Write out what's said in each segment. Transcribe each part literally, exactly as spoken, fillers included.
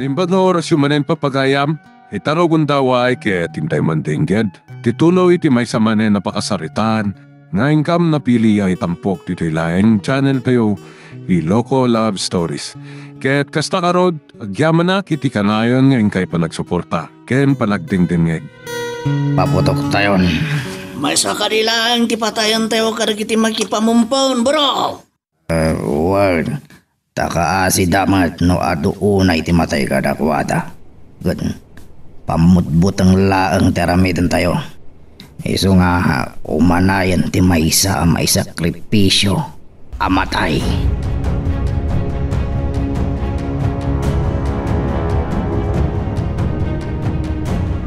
Imbag nga orasyo manen, papagayam, ita rugonda, ket intay mandengngeg ti tuloy iti maysa manen a pakasaritaan nga inkam napili a itampok ditoy laeng channel tayo, Iloko Love Stories. Ket kasta ngarud, agyamanak iti kanayon nga inkay panagsuporta ken panagdengdengngeg. Paputoktayon. Maysa kadi laeng ti patayantayo kadagiti makipamumpon, bro. Eh, well, ta kaasida met no adu unay ti matay kadakuada. Ket pammutbuteng laeng ti aramidentayo. Isu nga umanayen ti maysa a maisakripisio a matay.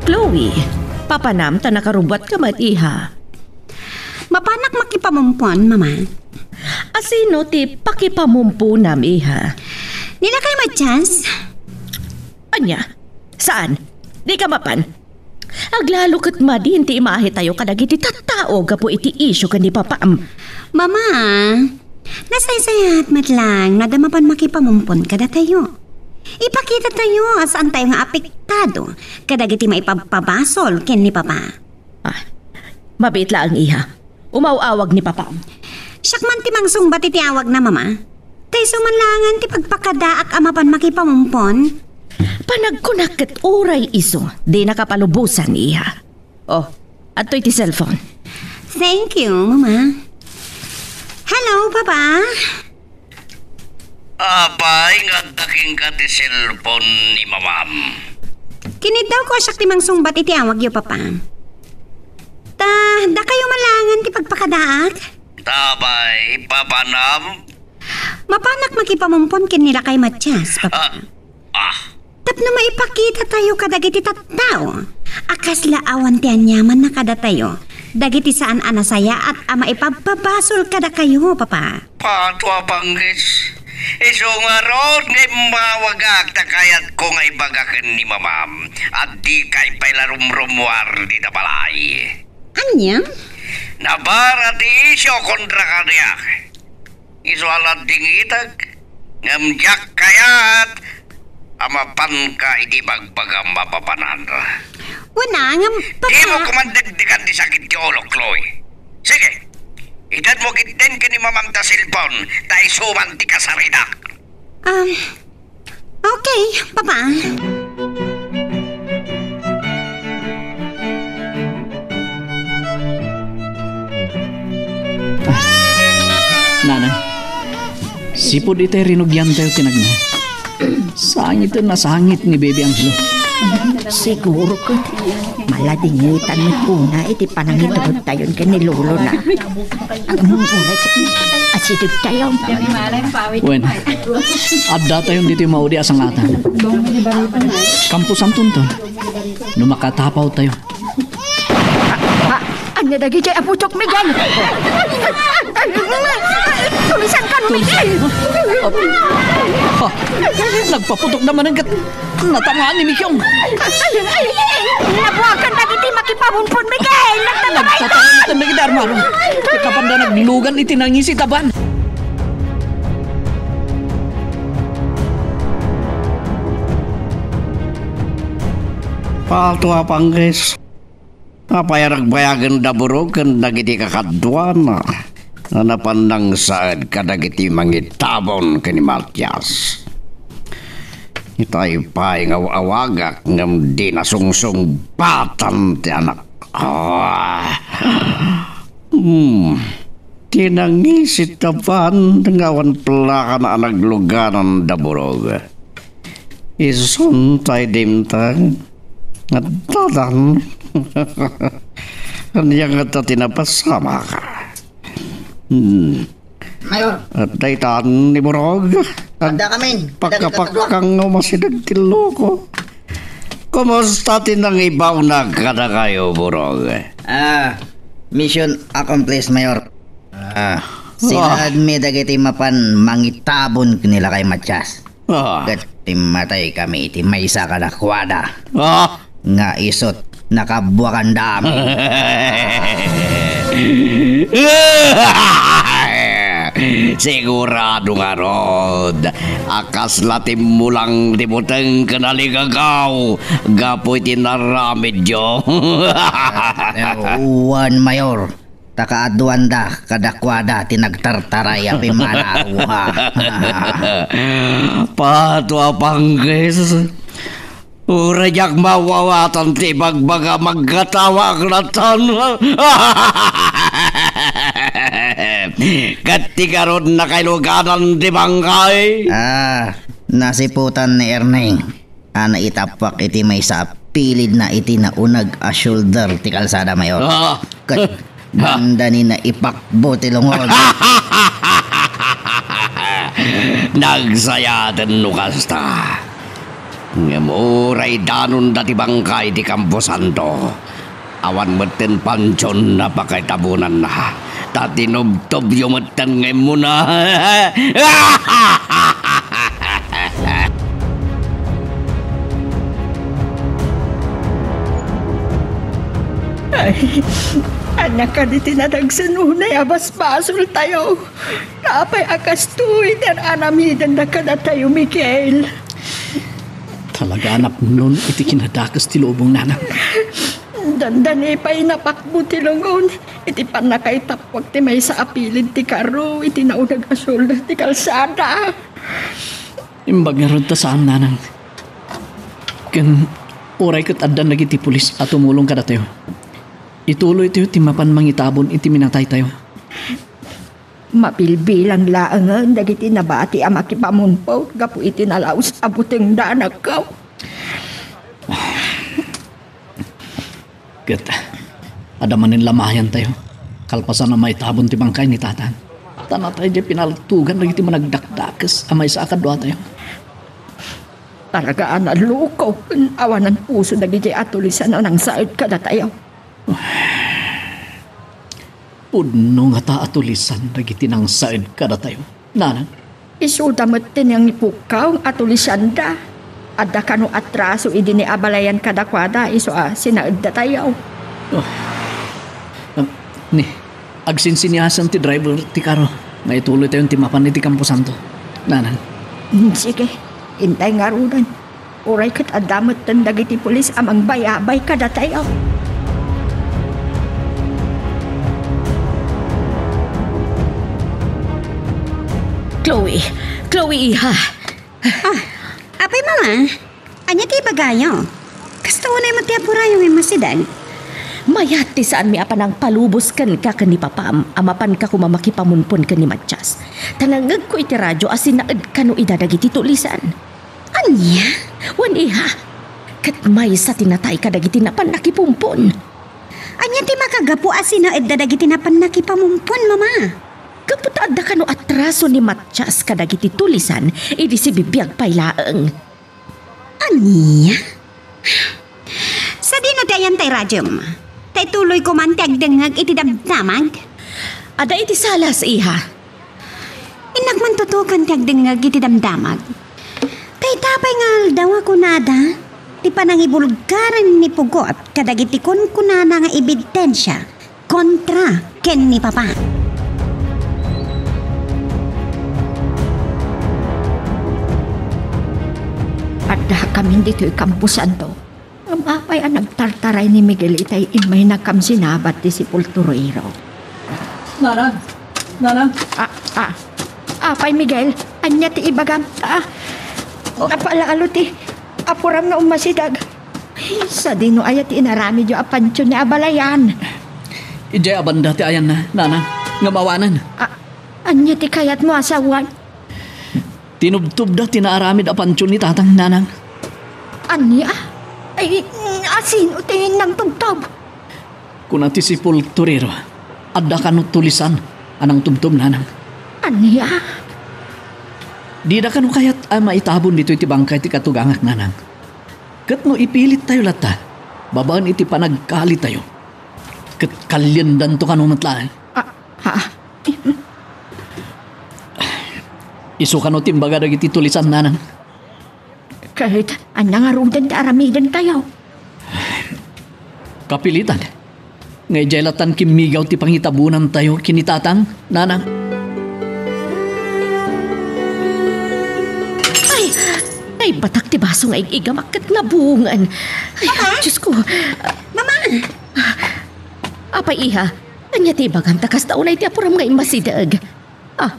Chloe, papanam ta nakarubbuatka met, iha. Mapanak makipamumpon, Mama. Asino ti pakipamumponam, iha? Ni lakay Matias. Ania? Saan? Dika mapan? Aglalo ket madin ti imahitayo kadagiti tattao gapu iti isyu ken ni papam. Mama, nasaysayaat met laeng no adda mapan makipamumpon kadatayo. Ipakitatayo a saantayo nga apektado kadagiti maipabpabasol ken ni papa. Ah, mabiit laeng, iha. Umaw-awag ni papam. Siak man ti mangsungbat iti awagna, Mama. Ta isu man laengen ti pagpakadaak a mapan makipamumpon. Panagkunak ket uray isu, dinaka palubosan, iha. Oh, adtoy ti cellphone. Thank you, Mama. Hello, Papa. Apay nga adda kenka ti cellphone ni mamam? Kiniddawko a siak ti mangsungbat iti awagyo, Papa. Ta, dakayo man laengen ti pagpakadaak? Apay, papanam? Mapanak makipamumpon ken ni lakay Matias, Papa. Ah, ah. Tapno maipakitatayo kadagiti tattao a kasla awan ti aniamanna kadatayo dagiti saan a nasayaat a maipabpabasol kadakayo, Papa. Pato a panggis. Isu ngarud nga immawagak ta kayatko nga ibaga ken ni mamam a dikay pay la rumrumuar dita balay. Ania? Nabara ti isyu kontra kaniak. Isu a la dingitek, ngem diak kayat a mapanka iti bagbagam a papanan. Wen a, ngem, Papa. Dimo koma dekdekan ti sakit ti ulok, Chloe. Sige, itedmo ketdin ken ni mamam ta cellphone, ta isu man ti kasarita. Um, Okay, Papa. Nanang, sipud itay rinugiantayo ti nagna. Sangiten a sangit ni Baby Angelo. Siguro ket maladingitan met unay iti panangitudtayon ken ni lolona. Ngem uray ket asidegtayo. Wen, addatayon ditoy maudi a sangatan. Kamposantonton, no makatapawtayo. Ania dagiti apotok, Miguel? Tulisanka no, Miguel! Ha? Nagpaputokda manen ket natamaan ni Mikyong. Nabuakan dagiti makipamumpon, Miguel! Nagtatarangtan dagiti armaro. Ket napanda naglugan iti nangisit a ban. Pato a panggis. Apay a nagbayagen da Burog ken dagiti kakaduana nga napan nangsaed kadagiti mangitabon ken ni Matias? Itay pay nga aw-awagak ngem di nasungsungbatan ti anak. Ah. Hmm. Ti nangisit a ban nga awan plakana a nagluganan da Burog. Isun tay dimteng. Addadan. Ania ngata ti napasamak? Hmm. Mayor. Adda itan ni Burog. Adda kamin. Pakkapakkang nga umasideg ti loko. Kumusta ti nangibawna kadakayo, Burog? Ah, mission accomplished, Mayor. Ah, sinaedmi dagiti mapan mangitabon ken ni lakay Matias. Ah. Ket immatay kami iti maysa kadakuada. Ah. Nga isut, nakabuakan dami. Sigurado ngarud a kasla timmulang ti buteng ken aligagaw gapu iti naramidyo. Wen, Mayor, ta kaaduanda kadakuada ti nagtartaray a pimmanaw. Pato a panggis. Uray diak mawawatan ti ibagbaga, magkatawa ak latta. Ket ti garud nakailuganan ti bangkay. Ah, nasiputan ni Erning a naitappuak iti maysa a pilidna iti nauneg a shoulder ti kalsada, Mayor. Ah. Ket dandani naipakbo ti lungon. Nagsayaten no kasta. Ngem uray danonda ti bangkay ti kamposanto, awan metten pantion a pakaitabonanna, ta tinubtobyo metten nga immuna. Ay, ania kadi ti nadagsen unay a basbasoltayo? Apay a kastoy ti ar-aramidenda kadatayo, Miguel? Talaga a napnon iti kinadakes ti lubong, nanang. Dandani pay napakbo ti lungon iti pannakaitappuak ti maysa a pilid ti karo iti nauneg a shoulder ti kalsada. Imbag ngarud ta saan, nanang. Ken uray ket addan dagiti pulis a tumulong kadatayo, ituloytayo ti mapan mangitabon iti minataytayo. Mabilbilang laengen dagiti nabati a makipamunpot gapu iti nalaus a butengda, anakko. Ket adda manen lamayantayo kalpasan a maitabon ti bangkay ni Tatang. Ta natay diay pinaltugan dagiti managdakdakes a maysa a kaduatayo. Talaga a nalukok ken awanan puso dagiti atulisan a nangsaed kadatayo. Pudno ngata a tulisan dagiti nangsaed kadatayo, nanang. Isuda met ti nangipukkaw a tulisanda. Adda kano atraso idi ni abalayan kadakuada isu a sinaeddatayo. Oh. Ni, agsinsiniasen ti driver ti karo nga ituloytayon ti mapan iti kamposanto, nanang. Mm, sige, intay ngaruden. Uray ket adda metten dagiti pulis a mangbayabay kadatayo. Chloe, Chloe, iha. Ah, apay, Mama? Ania ti ibagayo? Kasta unay met ti apurayo nga immasideg? Mayat ti saanmi a panangpalubos kenka ken ni Papam a mapanka koma makipamunpon ken ni Matias. Ta nangngegko iti radio a sinaed kano ida dagiti tulisan. Ania? Wen, iha. Ket maysa ti natay kadagiti napan nakipumpon. Ania ti makagapu a sinaedda dagiti napan nakipamumpon, Mama? Gapu ta adda kano atraso ni Matias kadagiti tulisan idi sibibiag pay laeng. Ania? Sadino ti ayan tay radiom? Ta ituloyko man ti agdengngeg iti damdamag? Adda iti salas, iha. Innak man tutukan ti agdengngeg iti damdamag. Dayta pay nga aldaw a kunada ti panangibulgaren ni Pugot kadagiti kunkunana nga ebidensia kontra ken ni Papa. Addakamin ditoy kamposanto. Ngem apay a nagtartaray ni Miguel itay immaynakam sinabat ti sepulturero? Nanang! Nanang! Ah, ah. Apay, Miguel? Ania ti ibagam? Ah, oh. Napalalo ti apuram nga ummasideg. Ay, sadino aya ti inaramidyo a pantion ni abalayan? Idiay a banda ti ayanna, nanang, ngem awanen. Ah, ania ti kayatmo a sawen? Tinubtobda ti naaramid a pantion ni Tatang, nanang. Ania? Ay, asino ti nangtubtob? Kuna ti sepulturero, adda kano tulisan a nangtubtob, nanang. Ania? Dida kano kayat a maitabon ditoy ti bangkay ti katugangak, nanang. Ket no ipilittayo latta, babaen iti panagkalitayo, ket kaliendanto kano met laeng. Ah, ha? Isu kano ti imbaga dagiti tulisan, nanang? Ket ania ngaruden ti aramidentayo? Kapilitan nga idiay latan kimmigaw ti pangitabonantayo ken ni Tatang, nanang. baso nga ig-igamak ket nabuongen. Ay, Mama? Diyos ko. Mama! Apay, iha, ania ti ibagam ta kasta unay ti apuram nga immasideg? Ah,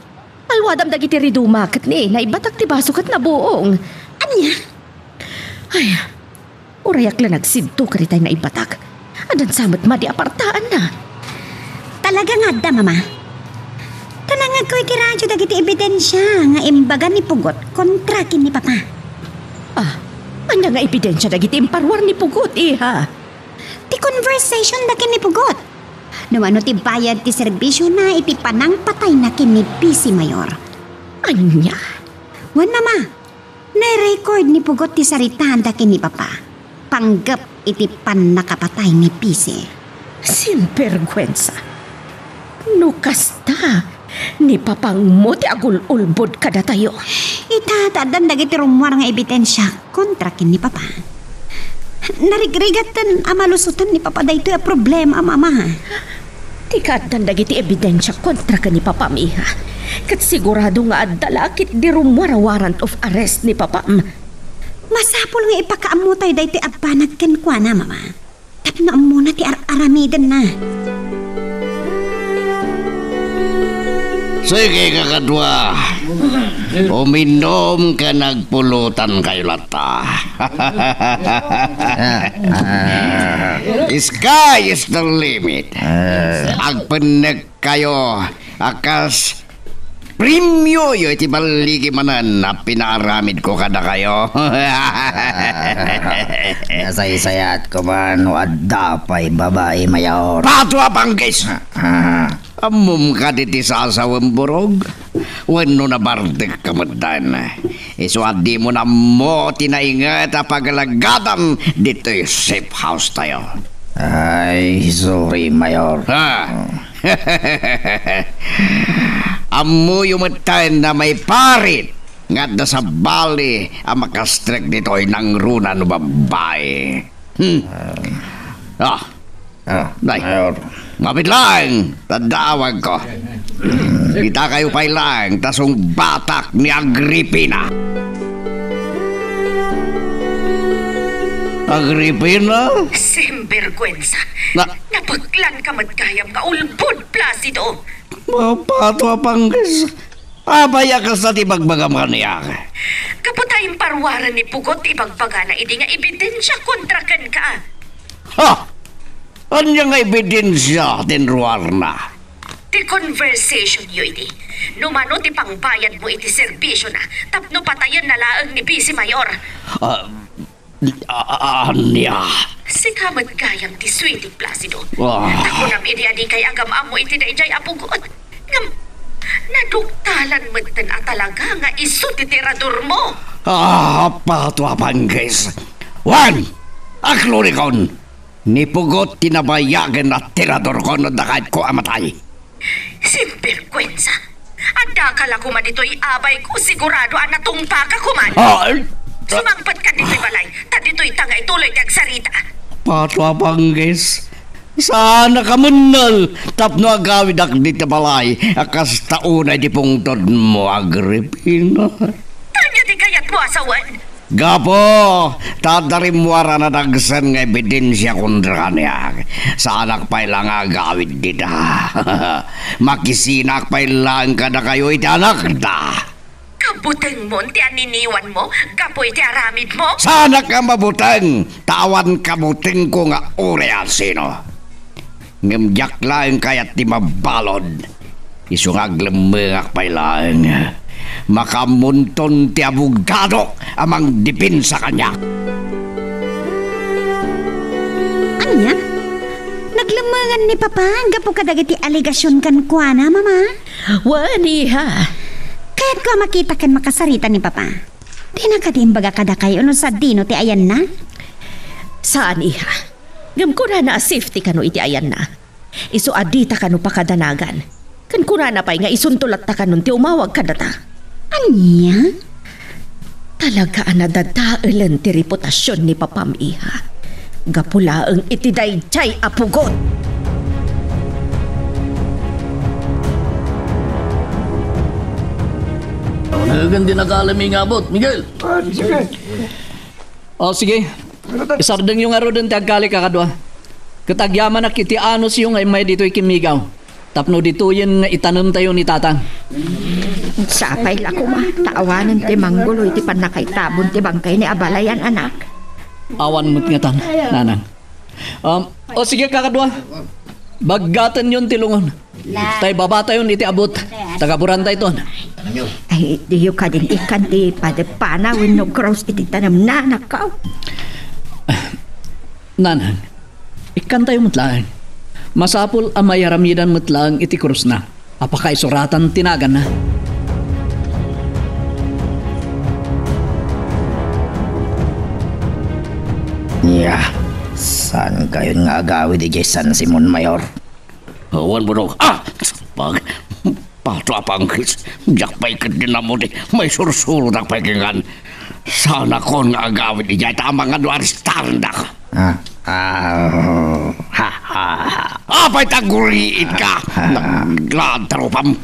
alwadam dagiti riduma ket ni naibatak ti baso ket nabuong. Ania? Ay, urayak la nagsidto kaditay naibatak. Addan sa met madi a partaanna. Talaga nga adda, Mama. Ta nangngegko iti radio dagiti ebidensia nga imbaga ni Pugot kontra ken ni Papa. Ah, ania nga ebidensia dagiti imparuar ni Pugot, iha? Ti conversation da ken ni Pugot. No mano ti bayad ti serbisiona iti panangpatayna ken ni P C Mayor. Ania? Wen, Mama, nai-record ni Pugot ti saritaanda ken ni Papa. Panggep iti pannakapatay ni P C. Sinbergwensa. No kasta, ni Papangmo ti agul-ulbod kadatayo. Ita, ta addan dagiti rummuar nga ebidensia kontra ken ni Papa. Narigrigaten a malusoten ni Papa daytoy a problema, Mama. Ti kaaddan dagiti ebidensia kontra ken ni Papam, iha. Ket sigurado nga adda la ketdi rummuar a warrant of arrest ni Papam. Masapul nga ipakaammotay daytoy a banag kenkuana, Mama. Tapno ammona ti ar-aramidenna. Sige, kakadua. Uminum ken agpulotankayo latta. Sky is the limit. Agpennekkayo a kas premioyo iti balligi manen a pinaaramidko kadakayo. Nasaysayaat koma no adda pay babai, Mayor. Pato a panggis! Ah. Ammom kadi ti sasawem, Burog? Wenno nabardekka metten? Isu a dimo nammo ti nainget a pagalagadam ditoy safe house tayo. Ay, sorry, Mayor. Ha? Ammoyo metten a maiparit nga adda sabali a makastrek ditoy nangruna no babbai. Hmm. Ah. Ah, Nay, Mayor. Mapit laeng, taddaawagko. Itakayo pay laeng ta sungbatak ni Agripina. Agripina? Sinbergwensa. Na- Napeklan ka met gayam nga ulbod, Placido. Mapato a panggis. Apay a kasta ti bagbagam kaniak? Gapu ta imparuaran ni Pugot ti ibagbagana idi nga ebidensia kontra kenka. Ha? Ania nga ebidensia ti inruarna? Ti conversationyo idi. No mano ti pangbayadmo iti serbisiona tapno patayenna laeng ni Vice Mayor. Ah, A-, a-, ania? Sika met gayam ti suitik, Placido. Ah. Ta kunam idi a dikay agam-ammo iti daydiay a Pugot. Ngem, naduktalan metten a talaga nga isu ti tiradormo. Ah, pato a panggis. Wen, aklurikon. Ni Pugot ti nabayagen a tiradorko no dakayatko a matay. Sinbergwensa! Addaka la koma ditoy, abayko, sigurado a natungpaka koman. Ah, eh, Sumangpetka ditoy balay, ta ditoy ta nga ituloy ti agsarita. Pato a panggis. Saanak a mennel tapno agawidak ditoy balay a kasta unay ti pungtodmo, Agripina. Ania ti kayatmo a sawen? Gapu ta adda rimmuar a nadagsen nga ebidensia kontra kaniak, saanak pay la nga agawid dita. Makisinak pay laeng kadakayo iti anakda. Kabutengmon ti aniniwanmo gapu iti aramidmo? Saanak a mabuteng, ta awan kabutengko nga uray a sino. Ngem diak laeng kayat ti mabalud. Isu nga aglemmengak pay laeng, makaammonton ti abogado a mangdepensa kaniak. Ania? Naglemmengan ni Papa gapu kadagiti alegasion kenkuana, Mama? Wen, iha. Kayatko a makita ken makasarita ni Papa. Dina kadi imbaga kadakayo no sadino ti ayanna? Saan, iha. Ngem kunana a safety kano iti ayanna. Isu a dita kano pakadanagan. Ken kunana pay nga isunto latta kanon ti umawag kadata. Ania? Talaga a nadadaelen ti reputasion ni Papam, iha. Gapu laeng iti daydiay a Pugot. Nagagandi na kalami nga abot, Miguel. Ah, sige. O, sige. Isardengyo ngaruden ti agkali, kakadua. Ket agyamanak iti anusyo nga immay ditoy kimmigaw, tapno ditoyen nga itanemtayo ni Tatang. Sapay la koma, ta awanen ti manggulo iti pannakaitabon ti bangkay ni abalayan, anak. Awan met ngatan, nanang. Um, o, sige, kakadua. Baggatenyon ti lungon. Tay babatayon iti abut. Tagaburantayton. Ay, diyo kadin ikkan ti padepana wenno cross iti tanem, nanakko. Nanang, ikkantayo met laeng. Masapul a mayaramidan met laeng iti krusna a pakaisuratan ti naganna. Nia, saankayon nga agawid idiay San Simon Mayor? Awan, Burog. Ah! Pag, pato a panggis. Diak pay ket din ammo ti maisursurotak pay kenkan. Saanakon nga agawid idiay ta amangan no aristarendak. Ah, ah, ha, ha, ha. Apay ta guriit ka? Ah, ah. Naglaad ta rupam.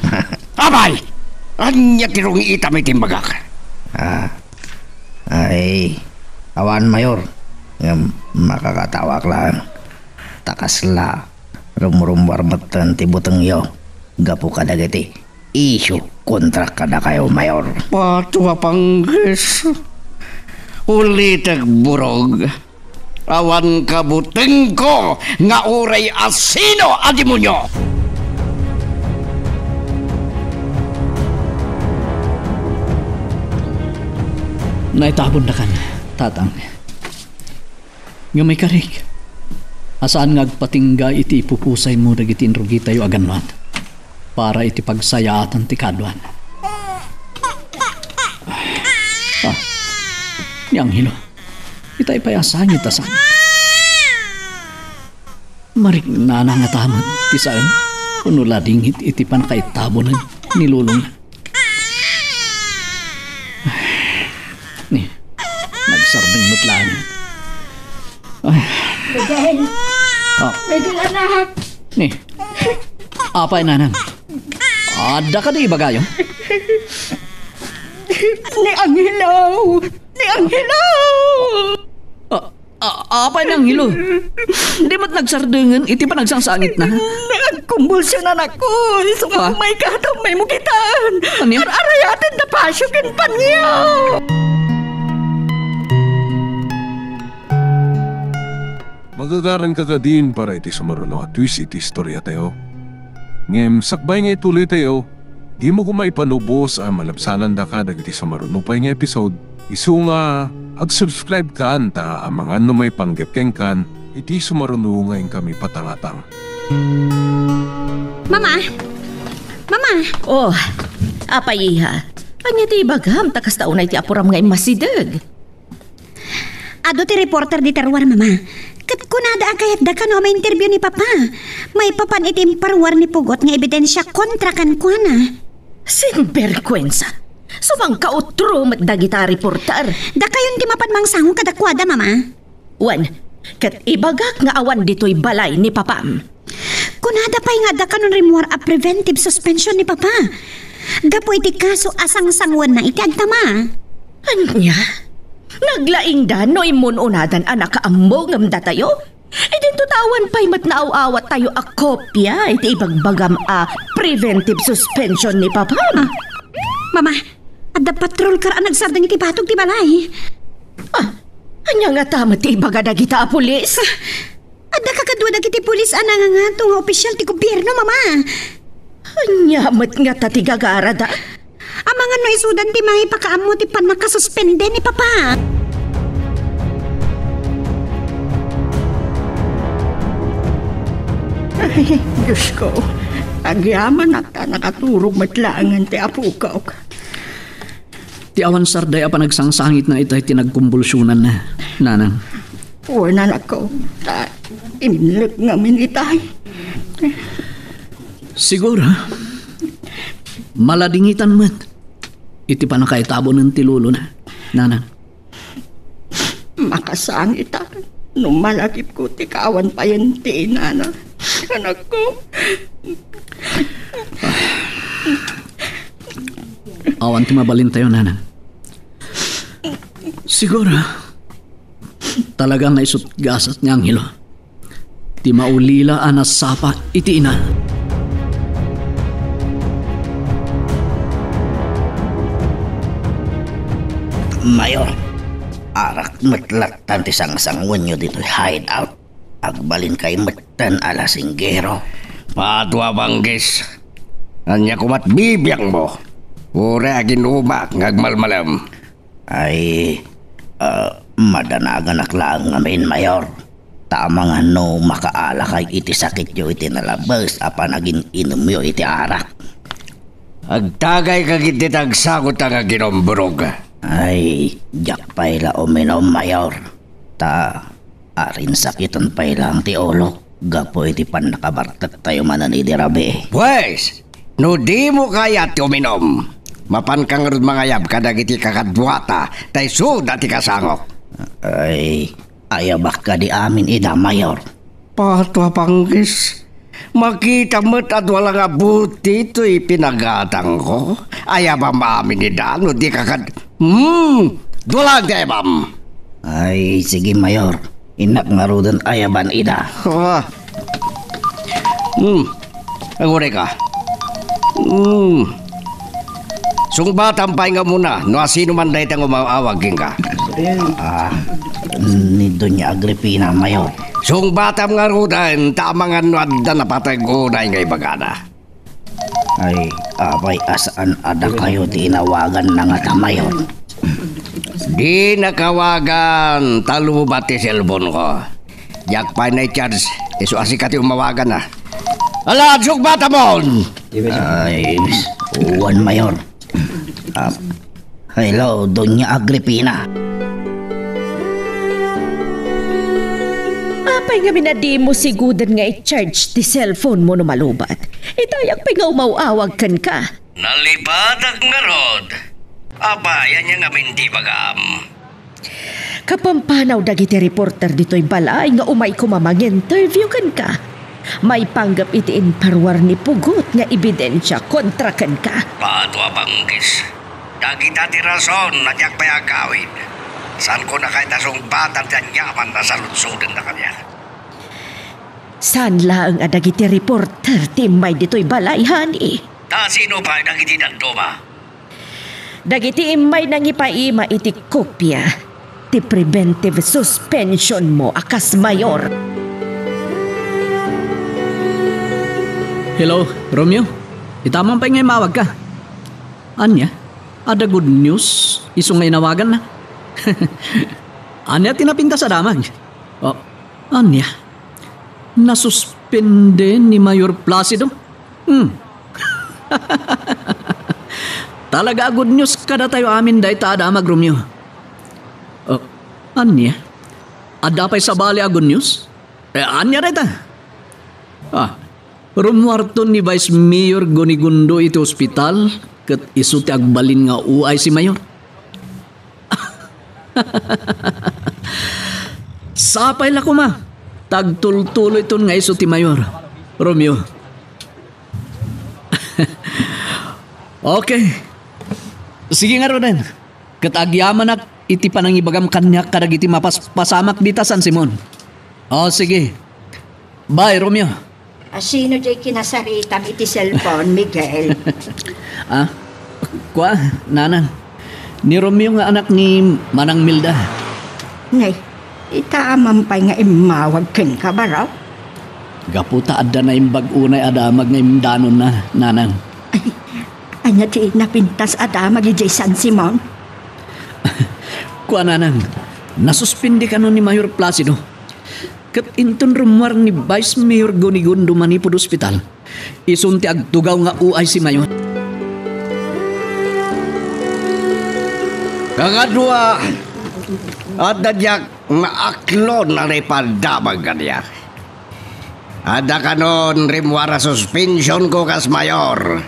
Apay! Ania ti rungiitam iti imbagak? Ah, ay, awan, Mayor. Ngem makakatawak laeng. Ta kasla rumrummuar metten ti butengyo gapu kadagiti isyu kontra kadakayo, Mayor. Pato a panggis. Ulitek, Burog. Awan kabutengko nga uray asino a demonio. Naitabondakan, Tatang. Ngem ikarik, a saan nga agpatingga iti ipupusaymo dagiti inrugitayo a gannuan para iti pagsayaatan ti kaduan. Ah, ni Angelo. Itay pay a sangit a sangit. Mariknana ngata met ti saen wenno ladingit iti pannakaitabonen ni lolona. Ni, nagsardeng met laeng. Ay. Miguel! Ah. Miguel, anak! Ni, apay, nanang? Adda kadi ibagayo? Ni Angelo! Ni Angelo! Ah, A-, apay ni Angelo? Di met nagsardengen iti panagsangsangitna? Nagkumbulsion, anakko. Isu nga Ah? Kumay ka, ta ummaymo kitaan. Ania? Ar-arayaten ta pasio ken panio. Magagaran ka kadin para iti sumaruno a twist iti istoriatayo. Ngem sakbay nga ituloytayo, dimo koma ipanubos a malabsanandaka dagiti sumaruno pay nga episode. Isu nga ag-subscribe kan ta amangan no maipanggep kenkan iti sumaruno nga inkami patangatang. Mama! Mama! Oh, apay, iha? Ania ti ibagam ta kasta unay ti apuram nga immasideg? Adu ti reporter dita ruar, Mama. Ket kunada a kayatda kano a ma-interview ni Papa. Maipapan iti imparuar ni Pugot nga ebidensia kontra kenkuana. Sinberkuensa! Sumangkautro met dagita a reporter. Dakayon ti mapan mangsango kadakuada, Mama. Wen, ket ibagak nga awan ditoy balay ni Papam. Kunada pay nga adda kanon rimmuar a preventive suspension ni Papa gapu iti kaso a sangsanguenna iti agtama. Ania? Naglaingda no immun-unadan a nakaammo ngem datayo? Idinto ta awan pay met naaw-awattayo a kopia iti ibagbagam a preventive suspension ni Papam. Ah, Mama, adda patrol car a nagsardeng iti batog ti balay. Ah, ania ngata met ti ibaga dagita a pulis? Adda kakadua dagiti pulis a nangangato nga opisyal ti gobierno, Mama. Ania met ngata ti gagarada? Amangan no isudan ti mangipakaammo ti pannakasuspende ni Papa. Ay, Diosko, agyamanak ta nakaturog met laengen ti apok. Ti awan sarday a panagsangsangitna itay ti nagkumbulsionanna, nanang. Wen, anakko, ta imlek ngamin itay. Siguro, maladingitan met iti pannakaitabonen ti lolona, nanang. Makasangitan no malagipko ti kaawan payen ti inana. Anakko. Awan ti mabalintayo, nanang. Siguro, Talaga nga isut gasat nga anghelo ti maulila a nasapa iti ina. Mayor, arak met lattan ti sangsanguenyo ditoy hideout. Agbalin kay metten a lasinggero. Patua, Banggis. Ania komat bibiangmo? Uray aginumak nga agmalmalem. Ay, ah, madanaganak laeng ngamin, Mayor. Ta amangan no makaalakay iti sakityo iti nalabes a panagin-inomyo iti arak. Agtagayka ketdi ta agsaguta nga aginom, burog. Ay, diak pay la uminom, Mayor. Ta arin sakiten pay laeng ti ulok gapu iti pannakabartektayo manen idi rabii. Pues, no dimo kayat ti uminom, mapanka ngarud mangayab kadagiti kakaduata ta isuda ti kasangok. Ay, ayabak kadi amin ida, Mayor? Patua, Banggis. Makita met a dua la nga buti toy pinagatangko. Ayabam amin ida, no di ka kad-, hmm, dua la ti ayabam. Ay, sige, Mayor. Innak ngaruden ayaban ida. Ah. Hmm. Aguray ka. Hmm. Sungbatam pay nga umuna no asino man dayta nga umaw-awag kenka. Ah, ni Doña Agripina, Mayor. Sungbatam ngaruden ta amangan no adda napateg unay nga ibagada. Ay, apay a saan a dakayo ti inawaganna ngata, Mayor? Dinaka awagan ta lobat ti cellphone-ko. Diak pay na-charge, isu a sika ti umawaganna. Ala, sungbatamon! Ay, wen, Mayor. Ah, hello, Doña Agripina. Apay ngamin a dimo siguden nga i-charge ti cellphone-mo no malubat? Idayag pay nga umaw-awag kenka. Nalipatak ngarud. Apay, ania ngamin ti ibagam? Kapampanaw dagiti reporter ditoy balay nga umay koma manginterview kenka. Maipanggep iti imparuar ni Pugot nga ebidensia kontra kenka. Patua, Banggis. Dagita ti rason a diak pay agawid. Saanko a kayat a sungbatam ti aniaman a saludsodenda kaniak. Saan laeng a dagiti reporter ti immay ditoy balay, honey? Ta sino pay dagiti dadduma? Dagiti immay nangipaima iti kopia ti preventive suspension-mo a kas mayor. Hello, Romeo. Ita man pay nga immawagka. Ania? Adda good news isu nga inawaganna? Ania ti napintas a damag? Oh, ania? Nasuspende ni Mayor Placido? Hmm. Talaga a good news kadatayo amin dayta a damag, Romeo. Oh, ania? Adda pay sabali a good news? Eh, ania dayta? Ah, rummuarton ni Vice Mayor Gonigundo iti ospital ket isu ti agbalin nga O I C Mayor. Sapay la koma ta agtultuloyton nga isu ti mayor, Romeo. Okay. Sige ngaruden. Ket agyamanak iti panangibagam kaniak kadagiti mapaspasamak dita San Simon. O, sige. Bye, Romeo. A, sino diay kinasaritam iti cellphone, Miguel? Ah, kua, nanang. Ni Romeo nga anak ni Manang Milda. Nay, ita a man pay nga immawag kenka, baro? Gapu ta adda naimbag unay a damag nga imdanonna, nanang. Ay, ania ti napintas a damag idiay San Simon? Kua, nanang, nasuspindi kano ni Mayor Placido. Ket inton rummuar ni Vice Mayor Gonigundo manipud ospital, isun ti agtugaw nga O I C Mayor. Kakadua, adda diak nga aklon a naipadamag kaniak. Adda kanon rimmuar a suspensionko kas mayor.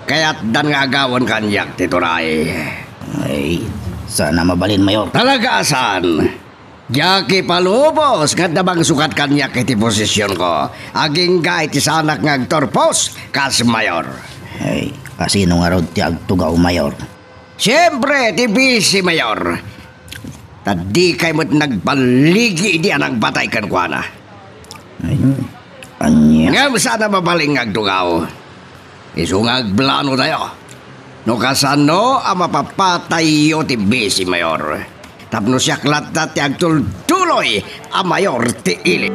Kayatdan nga agawen kaniak ti turay. Ay, saan a mabalin, Mayor. Talaga a saan. Diak ipalubos nga adda mangsukat kaniak iti posisionko, agingga iti saanak nga agturpos kas mayor. Ay, a sino ngarud ti agtugaw, Mayor? Siempre, ti Vice Mayor. Ta dikay met nagballigi idi a nangpatay kenkuana. Ay, ania? Ngem saan a mabalin nga agtugaw. Isu nga agplanotayo. No kasano a mapapatayyo ti bisi, Mayor. Tapno siak latta ti agtultuloy a mayor ti ili.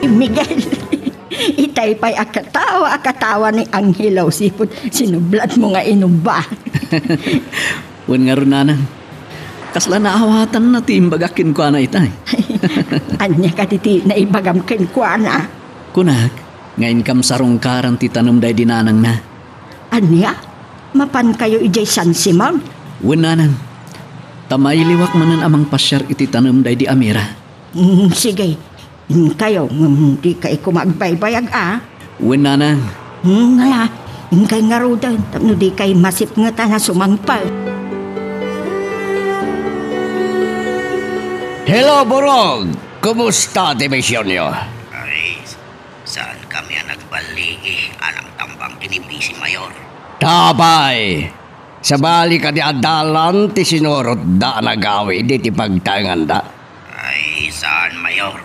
Miguel, itay pay a katawa a katawa ni Angelo, sipud sinubladmo nga inuba. Wen ngarud, nanang, kasla naawatanna ti imbagak kenkuana itay. Ania kadi ti naibagam kenkuana? Kunak, nga inkam sarungkaran ti tanem daydi nanangna. Ania? Mapankayo idiay San Simon? Wen, nanang. Ta mailiwak manen a mangpasiar iti tanem daydi Amira. Mm, sige. Inkayo, ngem dikay koma agbaybayag a. Wen, nanang. Hmm, ala, inkay ngaruden, tapno dikay masipngetan a sumangpet. Hello, Burog! Kumusta ti misionyo? Ay, saan kami a nagballigi a nangtambang ken ni bisi, Mayor. Apay, sabali kadi a dalan ti sinurotda a nagawid iti pagtaenganda? Ay, saan, Mayor.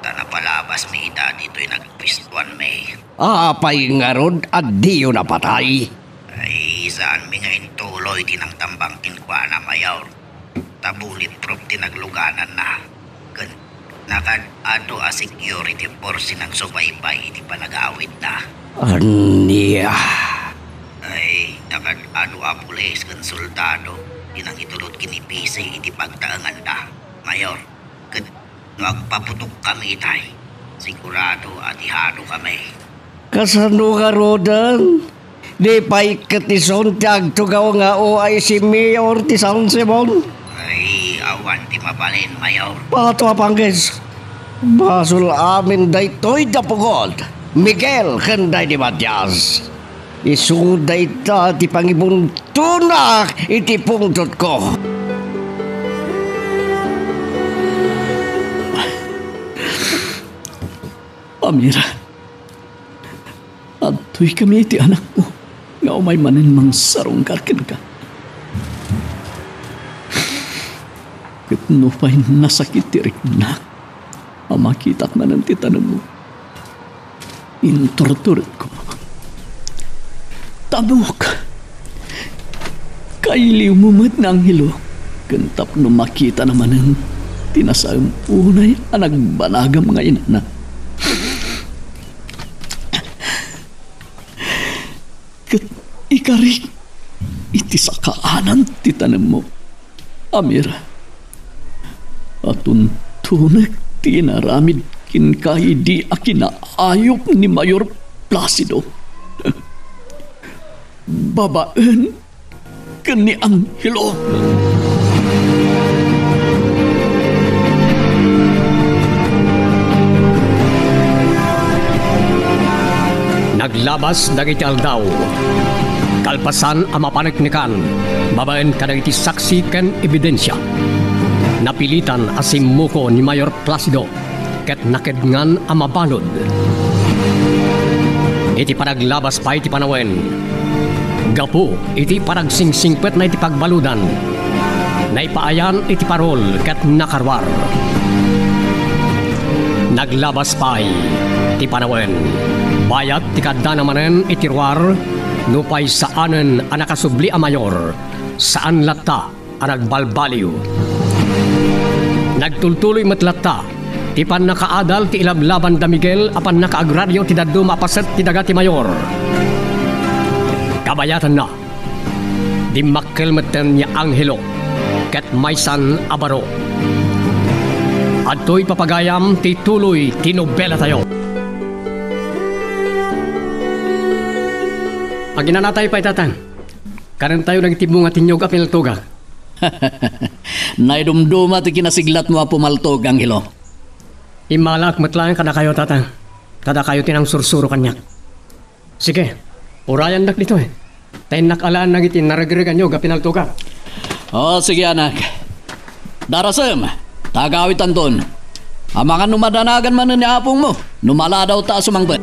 Ta napalabasmi ita ditoy nagpuestuanmi. Apay ngarud a diyo napatay? Ay, saanmi nga intuloy ti nangtambang kenkuana, Mayor. Ta bulletproof ti naglugananna. Ken nakaad-adu a security force ti nagsubaybay iti panagawidna. Ania? Ay, nakaad-adu a pulis ken soldado ti nangitulod ken ni bisi iti pagtaenganda, Mayor. Ket no agpaputokkami itay, sigurado a dihado kami. Kasano ngaruden? Di pay ket isun ti agtugaw nga O I C mayor ti San Simon? Ay, awan ti mabalin, Mayor. Pato a panggis. Basol amin daytoy da pugod, Miguel ken daydi Matias. Isu dayta ti pangibuntonak iti pungtotko. Amira, adtoy kami iti anakmo nga umay manen mangsarungkar kenka. Ket nupay nasakit ti riknak a makitak manen ti tanemmo, inturturedko. Tabok! Kailiwmo met ni Angelo, ken tapno makitana manen ti nasaem unay a nagbanagam nga inana. Ket ikarik iti sakaanan ti tanemmo. Amira, a tuntunek ti inaramid kenka idi a kinaayup ni Mayor Placido. Babaen ken ni Angelo. Naglabas dagiti aldaw. Kalpasan a mapaneknekan babaen kadagiti saksi ken ebidensia, napilitan a simmuko ni Mayor Placido ket nakedngan a mabalud. Iti panaglabas pay ti panawen, gapu iti panagsingsingpetna iti pagbaludan, naipaayan iti parol ket nakaruar. Naglabas pay ti panawen. Bayat ti kaaddana manen iti ruar, nupay saanen a nakasubli a mayor, saan latta a nagbalbaliw. Nagtultuloy met latta ti pannakaadal ti ilablaban da Miguel a pannakaagrario ti dadduma a paset ti daga ti mayor. Kabayatanna, dimmakkel metten ni Angelo ket maysan a baro. Adtoy papagayam ti tuloy ti nobelatayo. Aginanatayo pay, Tatang. Kanentayo dagiti bunga ti niyog a pinaltogak. Naidumduma ti kinasiglatmo a pumaltog, Angelo. Immalaak met laeng kadakayo, Tatang. Ta dakayo ti nangsursuro kaniak. Sige, urayandak ditoy. Ta innak alaen dagiti naregreg a niyog a pinaltogak. O, sige, anak. Darasem, ta agawitanton. Amangan no madanagan manen ni apongmo, no maladaw ta a sumangpet.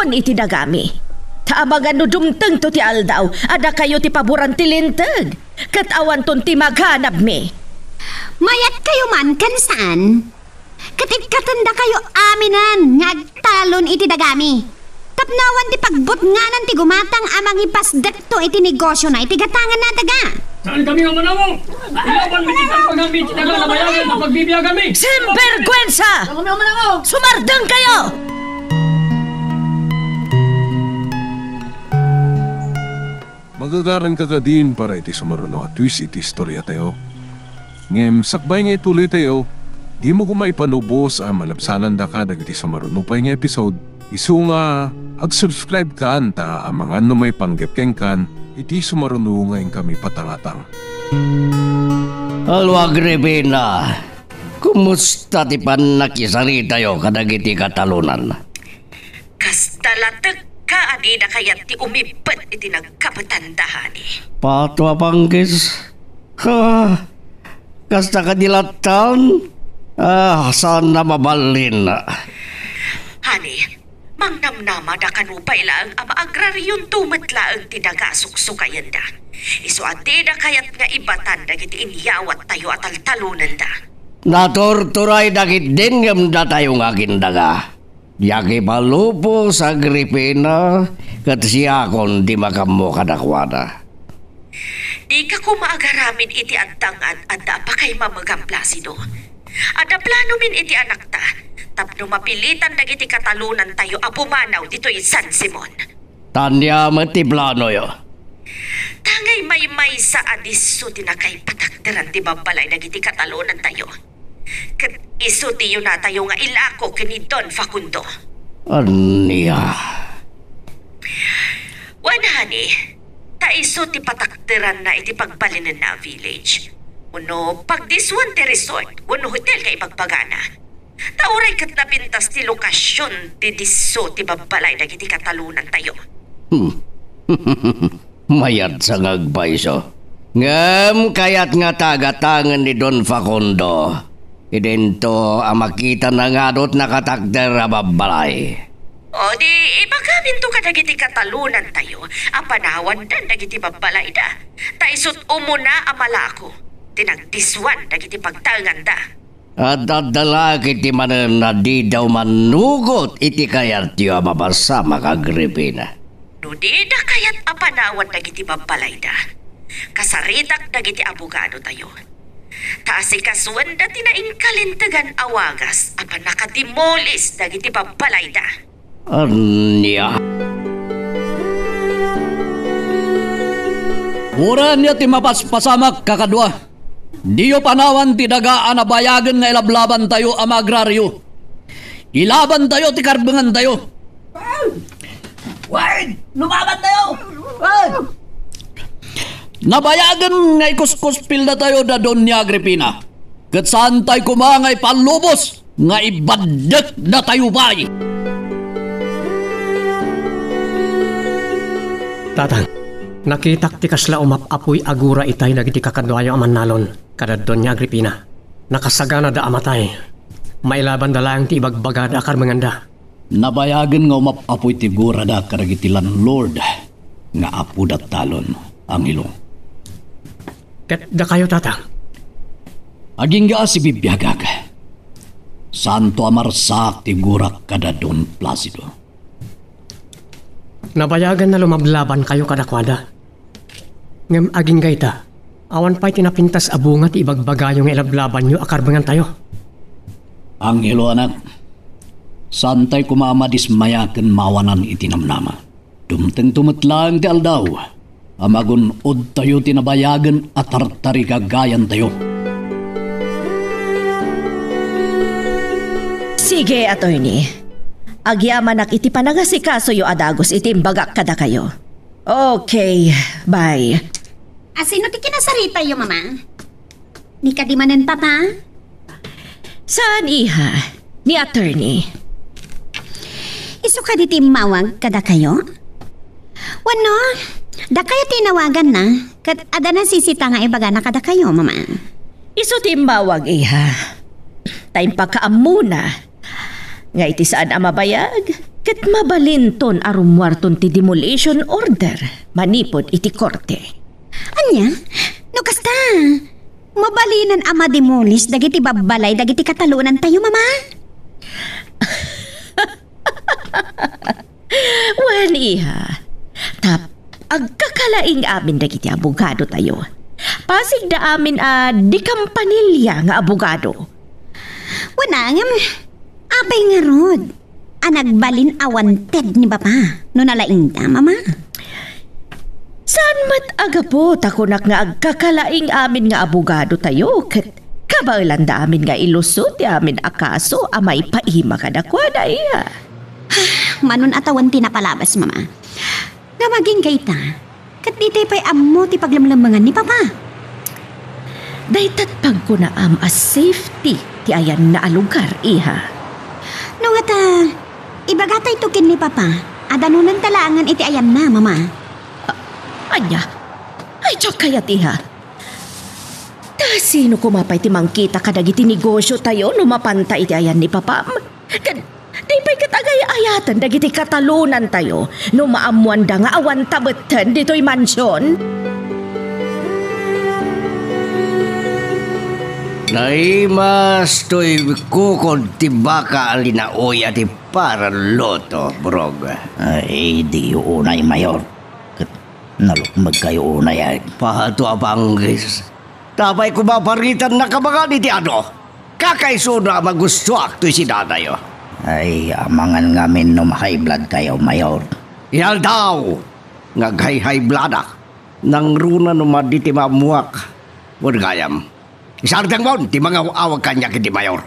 agtaltalon iti dagami. Ta amangan no dumtengto ti aldaw a dakayo ti paboran ti linteg, ket awanton ti maganabmi. Mayatkayo man ken saan? Ket ikkatendakayo aminen nga agtalon iti dagami. Tapno awan ti pagbutnganan ti gumatang a mangipasdekto iti negosiona iti gatanganna a daga. Saan kami nga manawag? Ilaban mi ti pagpagami iti daga a nabayagen a pagbibiaganmi. Sinbergwensa! Saan kami nga manawag? Sumardeng kayo! Magagaranka kadin para iti sumaruno a twist iti istoriatayo. Ngem sakbay nga ituloytayo, dimo koma ipanubos a malabsanandaka dagiti sumaruno pay nga episode, isu nga ag-subscribe kan ta amangan no maipanggep kenkan iti sumaruno nga inkami patangatang. Hello, Agripina. Kumusta ti pannakisaritayo kadagiti katalonan? Kasta latekka a dida kayat ti umippet iti nagkapatanda, honey. Pato a panggis. Ha, kasta kadi lattan? Ah, saan na maballin. Honey, mangnamnamada kano pay laeng a maagrarionto met laeng ti daga a suksukayenda. Isu a dida kayat nga ibatan dagiti inyawattayo a taltalonenda. Naturturay dagiti ngem datayo nga agindaga. Diak ipalubos, Agripina, ket siakon ti makammo kadakuada. Dika koma agaramid iti addangan adda a pakaimamegam, Placido. Adda planomin iti anakta tapno mapilitan dagiti katalonantayo a pumanaw ditoy San Simon. Ania met ti planoyo? Ta ngay Maymaysa a disso ti nakaipatakderan ti babbalay dagiti katalonantayo. Ket isu ti yunatayo nga ilako ken ni Don Facundo. Ania? Wen, honey, ta isu ti patakderanna iti pagbalinenna a village. Wenno pagdiswan ti resort wenno hotel nga ibagbagana. Ta uray ket napintas ti lokasion ti disso ti babbalay dagiti katalonantayo. Hmm. Mayatsa nga agpayso. Ngem kayat nga tagatangen ni Don Facundo. Idinto a makitana nga adu ti nakatakder a babbalay. O di, ibagaminto kadagiti katalonantayo a panawandan dagiti babbalayda. Ta isut' umuna a malako ti nagdiswan dagiti pagtaenganda. Adda, adda la ket ti manen a dida umanugot iti kayatyo a mapasamak, Agripina. No dida kayat a panawan dagiti babbalayda, kasaritak dagiti abogadotayo. Ta asikasuenda ti nainkalintegan a wagas a pannakadimolis dagiti babbalayda. Ania? Uray ania ti mapaspasamak, kakadua. Diyo panawan ti daga a nabayagen nga ilablabantayo a maagrario. Ilabantayo ti karbengantayo. Wen, lumabantayo! Wen! Nabayagen nga ikuskuspildatayo da Doña Agripina. Ket saantay koma nga ipallubos nga ibaddekdatayo pay. Tatang, nakitak ti kasla umap-apoy a gura itay dagiti kakaduayo a mannalon kada Doña Agripina. Nakasaganada a matay. Mailabanda laeng ti ibagbagada a karmenganda. Nabayagen nga umap-apoy ti gurada kadagiti landlord nga apoda talon, Angelo. Ket dakayo, Tatang? Agingga a sibibiagak. Saanto a marsaak ti gurak kada Don Placido. Nabayagen a lumablabankayo kadakuada. Ngem agingga ita, awan pay ti napintas a bunga ti ibagbagayo nga ilablabanyo a karbengantayo. Angelo, anak, saantay koma a madismaya ken maawanan iti namnama. Dumtengto met laeng ti aldaw a magun-odtayo ti nabayagen a tartarigagayantayo. Sige, attorney. Agyamanak iti panangasikasoyo a dagus iti imbagak kadakayo. Okay, bye. A, sino ti kinasaritayo, Mama? Ni kadi manen, Papa? Saan, iha? Ni attorney. Isu kadi ti immawag kadakayo? Wenno, dakayo ti inawaganna, ket adda nasisita nga ibagana kadakayo, Mama? Isu ti immawag, iha. Ta impakaammona nga iti saan a mabayag, ket mabalinton a rummuarton ti demolition order manipud iti korte. Ania? No kasta, mabalinan a mademolis dagiti babbalay dagiti katalonantayo, Mama? Wen, iha, ta agkakalaing amin dagiti abogadotayo. Pasigda amin a de campanilla nga abogado. Wen, ngem, apay ngarud a nagbalin a wanted ni Papa no nalaingda, Mama? Saan met a gapu ta kunak nga agkakalaing amin nga abogadotayo ket kabaelanda amin nga ilusot ti amin a kaso a maipaima kadakuada, iha. Manon a tawen ti napalabas, Mama. Ngem agingga ita, ket ditay pay ammo ti paglemlemmengan ni Papa. Daytat pagkunaam a safety ti ayanna a lugar, iha. No ngata, ibagatayto ken ni Papa a danonanta laengen iti ayanna, Mama. A-, ania? Ay, diak kayat, iha. Ta sino koma pay ti mangkita kadagiti negosiotayo no mapanta iti ayan ni Papam? Ket di pay ket agay-ayaten dagiti katalonantayo no maammoanda nga awanta betten ditoy mansion? Naimas toy kukod ti baka a linaoy a ti para luto, Brog. Ay, diyo unay, Mayor. Ket nalukmegkayo unay, ay. Pato a panggis. Tapay koma paritan nakabangan iti ado. Kakaisuna a magustoak toy sidadayo. Ay, amangan ngamin no ma-high blood kayo, Mayor. Ialdaw nga ag-high blood ak. Nangruna no madi ti maammuak. Wen gayam, isardengmon ti mangaw-awag kaniak iti mayor.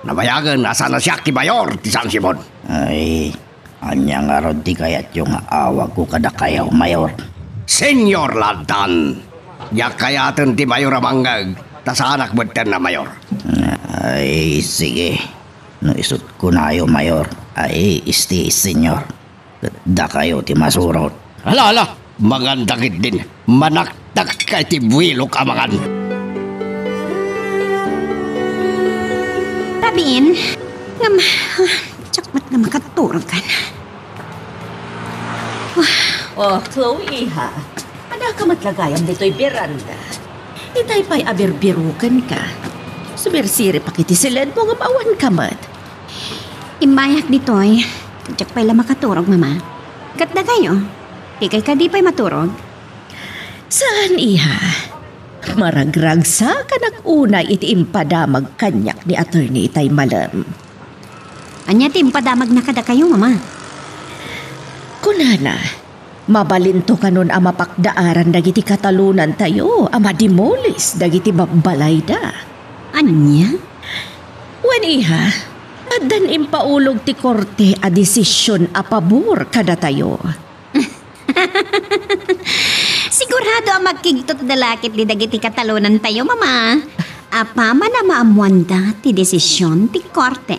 Nabayagen a saan a siak ti mayor ti San Simon. Ay, ania ngarud ti kayatyo nga awagko kadakayo, Mayor? Senyor Lantan, diak kayaten ti mayor a mangngeg, ta saanak metten a mayor. Ay, sige. No isut' kunayo, Mayor, ay, isti, Senyor. Ket dakayo ti masurot. Hala, hala! Manganda ketdin, manaktakka iti builok a mangan. Rabin, ngem, diak met nga makaturog. Oh, Chloe, iha. Adda ka met la gayam ditoy beranda. Itay pay a birbirokenka. Sumirsiripek iti siledmo ngem awan ka met. Immayak ditoy. Diak pay la makaturog, Mama. Ket dakayo, dikay kadi pay maturog? Saan, iha. Maragragsakanak unay iti impadamag kaniak ni Attorney itay malem. Ania ti impadamagna kadakayo, Mama? Kunana, mabalinto kanon a mapakdaaran dagiti katalonantayo a madimulis dagiti babbalayda. Ania? Wen, iha, addan impaulog ti korte a desision a pabor kadatayo. Sigurado a makigtutda la ketdi dagiti katalonantayo, Mama. Apaman a maammoanda ti desision ti korte.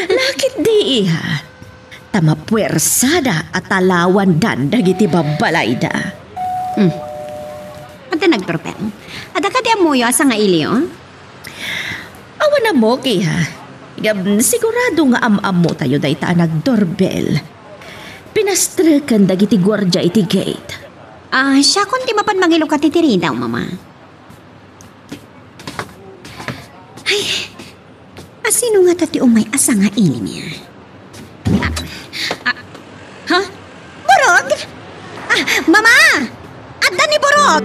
La ketdi, iha. Ta mapuersada a talawandan dagiti babbalayda. Hmm. Adda nagturpeng. Adda kadi ammoyo a sangailio? Awan ammok, iha. Ngem sigurado nga am-ammotayo dayta a nagdorbel. Pinastreken dagiti guardia iti gate. Ah, siakon ti mapan mangilukat iti ridaw, Mama. Ay, asino ngata ti umay a sangaili niya? Ah, ah, ha? Burog? Ah, Mama! Adda ni Burog!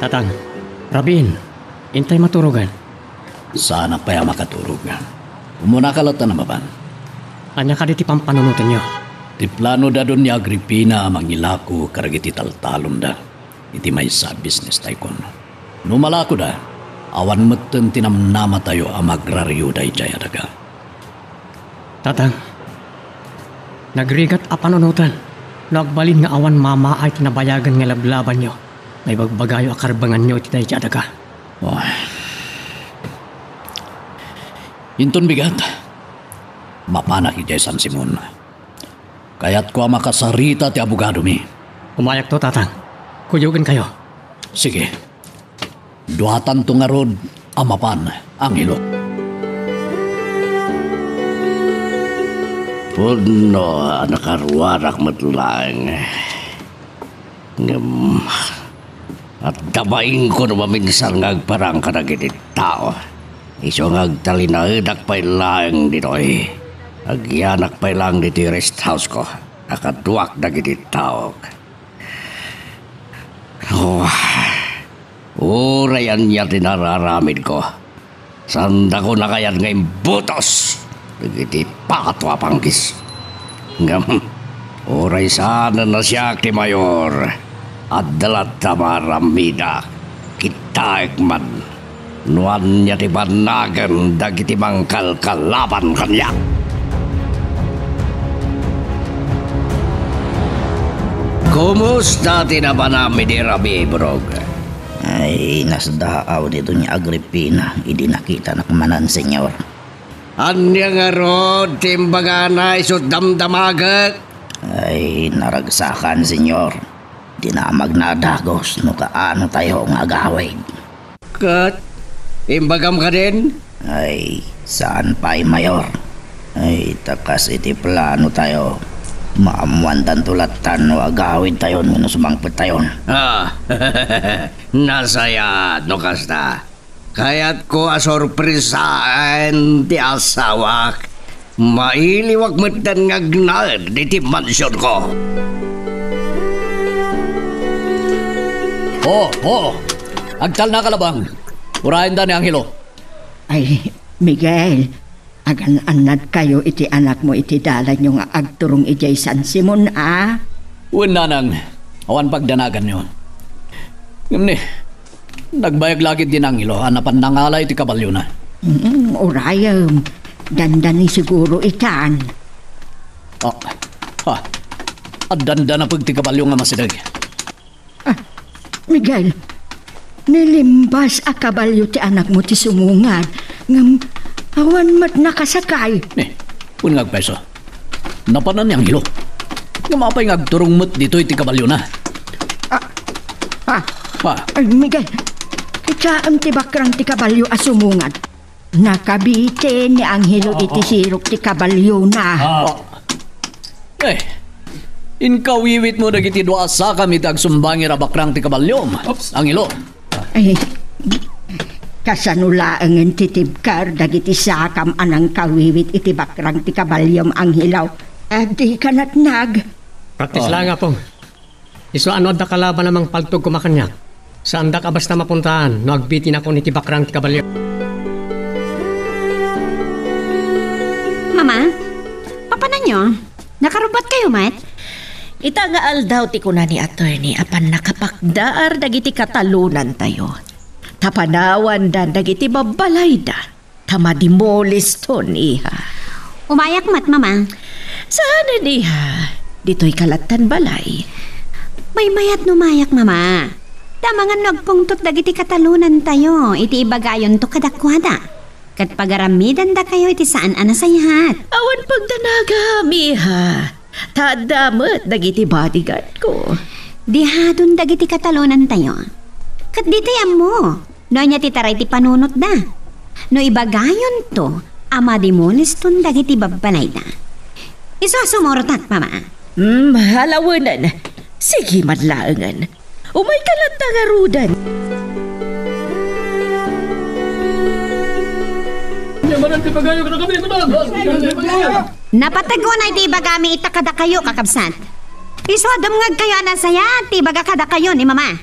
Tatang, Rabin, intay maturogan. Saanak pay a makaturog. Umunaka latta a mapan. Ania kadi ti pampanunotenyo? Ti plano da Doña Agripina a mangilako kadagiti taltalonda iti maysa a bisnestaykon. No malakoda, awan metten ti namnamatayo a magrarioda idiay a daga. Tatang, nagrigat a panunoten no agbalin nga awan mamaay ti nabayagen nga lablabanyo. Naibagbagayo a karbenganyo iti daydi a daga. Oh. Inton bigat, mapanak idiay San Simon. Kayatko a makasarita ti abogadomi. Umayakto, Tatang. Kuyogenkayo. Sige. Duatanto ngarud a mapan, Angelo. Pudno a nakaruarak met laeng. Ngem, adda bainko no maminsar nga agparang kadagiti tao. Isu nga agtalinaedak pay laeng ditoy. Agyanak pay laeng ditoy rest house ko. Nakaduak dagiti taok. Oh, uray ania ti nararamidko. Saandako nakayat nga imbutos dagiti pato a panggis. Ngem, uray saanen a siak ti mayor, adda latta maaramida, kitaek man no ania ti bannagen dagiti mangkalkalaban kaniak. Kumusta ti napanam idi rabii, Burog? Ay, nasdaaw ni Doña Agripina idi nakitanak manen, Señor. Ania ngarud ti imbagana isu damdamagek? Ay, naragsakan, Señor. Dinamagna a dagus no kaano tayo nga agawid. Ket imbagam kadin? Ay, saan pay, Mayor. Ay, ta kas iti plano tayo, maammuantanto lattan no agawid tayon wenno sumangpet tayon. Ah, nasayaat no kasta. Kayatko a sorpresaen ti asawak. Mailiwak metten nga agnaed iti mansionko. Oo, oo. Agtalnaka, labang. Urayenda ni Angelo. Ay, Miguel, Agan-annadkayo iti anakmo iti dalanyo nga agturong idiay San Simon, a? Wen, nanang, awan pagdanaganyo. Ngem ni, nagbayag la ketdi ni Angelo a napan nangala iti kabalyona. Mm, urayem. Dandani siguro itan. Ah, ha. Addan danapeg ti kabalyo nga masideg. Ah, Miguel, nilimbas a kabalyo ti anakmo ti sumungad, ngem awan met nakasakay. Eh, wen nga agpayso. Napanan ni Angelo. Ngem apay nga agturong met ditoy ti kabalyona? Ah, ah, Pa. Ay, Miguel, kitaem ti bakrang ti kabalyo a sumungad. Nakabitin ni Angelo iti sirok ti kabalyona. Ah. Eh, inkawiwitmo dagiti dua a sakam iti agsumbangir a bakrang ti kabalyom, Angelo. Ay, kasano laengen ti tibker dagiti sakam a nangkawiwit iti bakrang ti kabalyom, Angelo? A, dika natnag. Practice laeng, Apong. Isu a no adda kalaban a mangpaltog koma kaniak, saandak a basta mapuntaan no agbitinak iti bakrang ti kabalyo. Mama, mapananyo? Nakarubbuatkayo met? Ita nga aldaw ti kuna ni attorney a pannakapakdaar dagiti katalonantayo. Ta panawandan dagiti babbalayda. Ta madimoliston, iha. Umayak met, Mama. Saanen, iha. Ditoyka lattan balay. Maymayat no umayak, Mama. Ta amangan no agpungtot dagiti katalonantayo iti ibagayonto kadakuada. Ket pagaramidandakayo iti saan a nasayaat. Awan pagdanagam, iha. Ta adda met dagiti bodyguardko. Dihadon dagiti katalonantayo. Ket ditay ammo no ania ti taray ti panunotda. No ibagayonto a madimoliston dagiti babbalayda. Isu a sumurotak, Mama. Hmm, alawenen. Sige man laengen. Umayka latta ngaruden. Napateg unay ti ibagami ita kadakayo, kakabsat. Isu a dumngegkayo a nasayaat ti ibaga kadakayo ni Mama.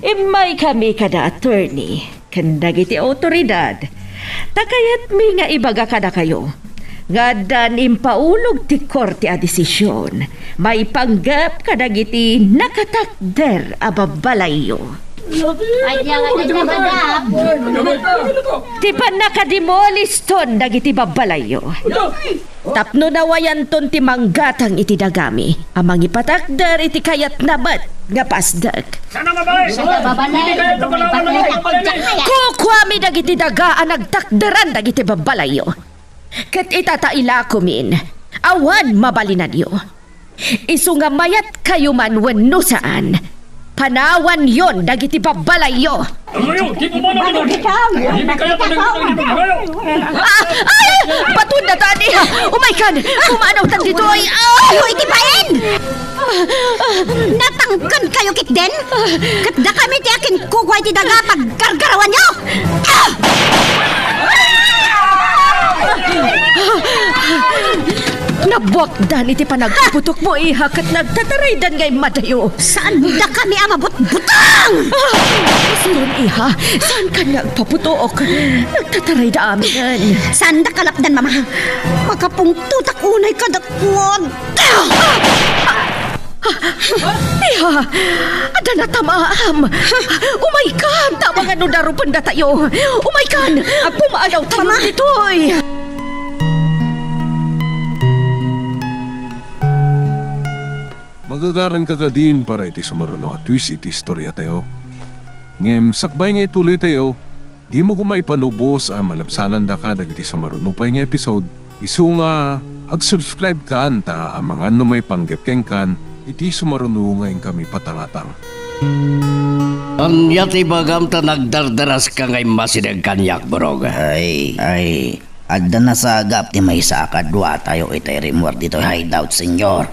Immaykami kada attorney ken dagiti awtoridad. Ta kayatmi nga ibaga kadakayo nga addan impaulog ti korte a desisyon maipanggep kadagiti nakatakder a babbalayyo. Ay, diyan ka, diyan ka, madam. Ti pannakadimoliston dagiti babbalayyo. Tapno nawayanton ti manggatang iti dagami a mangipatakder iti kayatna met nga pasdek. Sana mabay! Sana mabay! Hindi kaya ito panawan ng Kukuami dagiti daga a nagtakderan dagiti babbalayyo. Ket ita ta ilakomin, awan mabalinanyo. Isu nga mayatkayo man wenno saan, panawanyon dagiti babbalayyo. Amoyo, di po ba naman? Hindi kaya talaga ang hindi magayo. Ah, ay! Patunda tani! Umaykan! Pumanawtan ditoy! Ah! Ayo iti pain! Natangken kayo ketdin? Ket dakami ti akin kukua iti daga paggargarawanyo! Ah! Nabuakdan iti panagpuputokmo, iha, ket nagtataraydan nga immadayo. Saan dakami a mabutbutang? Ah! Isun, iha, saankan nga agpaputok? Nagtatarayda aminen. Saan da kalapdan, Mama? Makapungtotak unay kadakuada. Iha, adda natamaam. Umaykan, ta amangan no darupendatayo. Umaykan, pumaanawtayo ditoy. Magagaranka kadin para iti sumaruno a twist iti istoriatayo. Ngem sakbay nga ituloytayo, dimo koma ipanubos a malabsanandaka dagiti sumaruno pay nga episode. Isu nga, ag-subscribe kan ta amangan no maipanggep kenkan iti sumaruno nga inkami patangatang. Ania ti ibagam ta nagdardaraska nga immasideg kaniak, Burog? Ay, ay, adda nasagap ti maysa a kaduatayo itay rimmuar ditoy hideout, Senyor.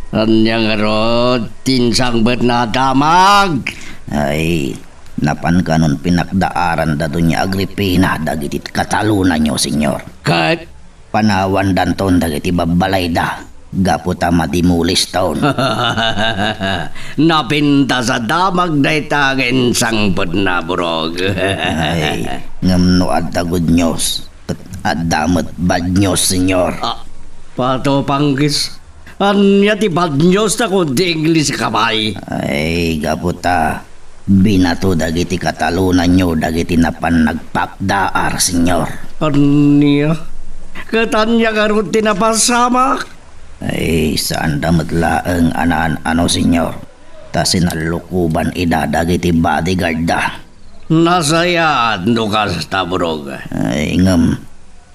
Ania ngarud ti insangbetna a damag? Ay, napan kanon pinakdaaranda Doña Agripina dagiti katalonanyo, Senyor. Ket? Panawandanton dagiti babbalayda gapu ta madimuliston. Napintas a damag dayta nga insangbetna, Burog. Ay, ngem no adda good news, Ket adda met bad news, Senyor. Ah, Pato Panggis, ania ti bad news ta kun di English ka pay? Ay, gapu ta binato dagiti katalonanyo dagiti napan nagpakdaar, Senyor. Ania? Ket ania ngarud ti napasamak? Ay, saanda met laeng a naan-ano, Senyor, ta sinallukoban ida dagiti bodyguardda. Nasayaat no kasta, Burog. Ay, ngem,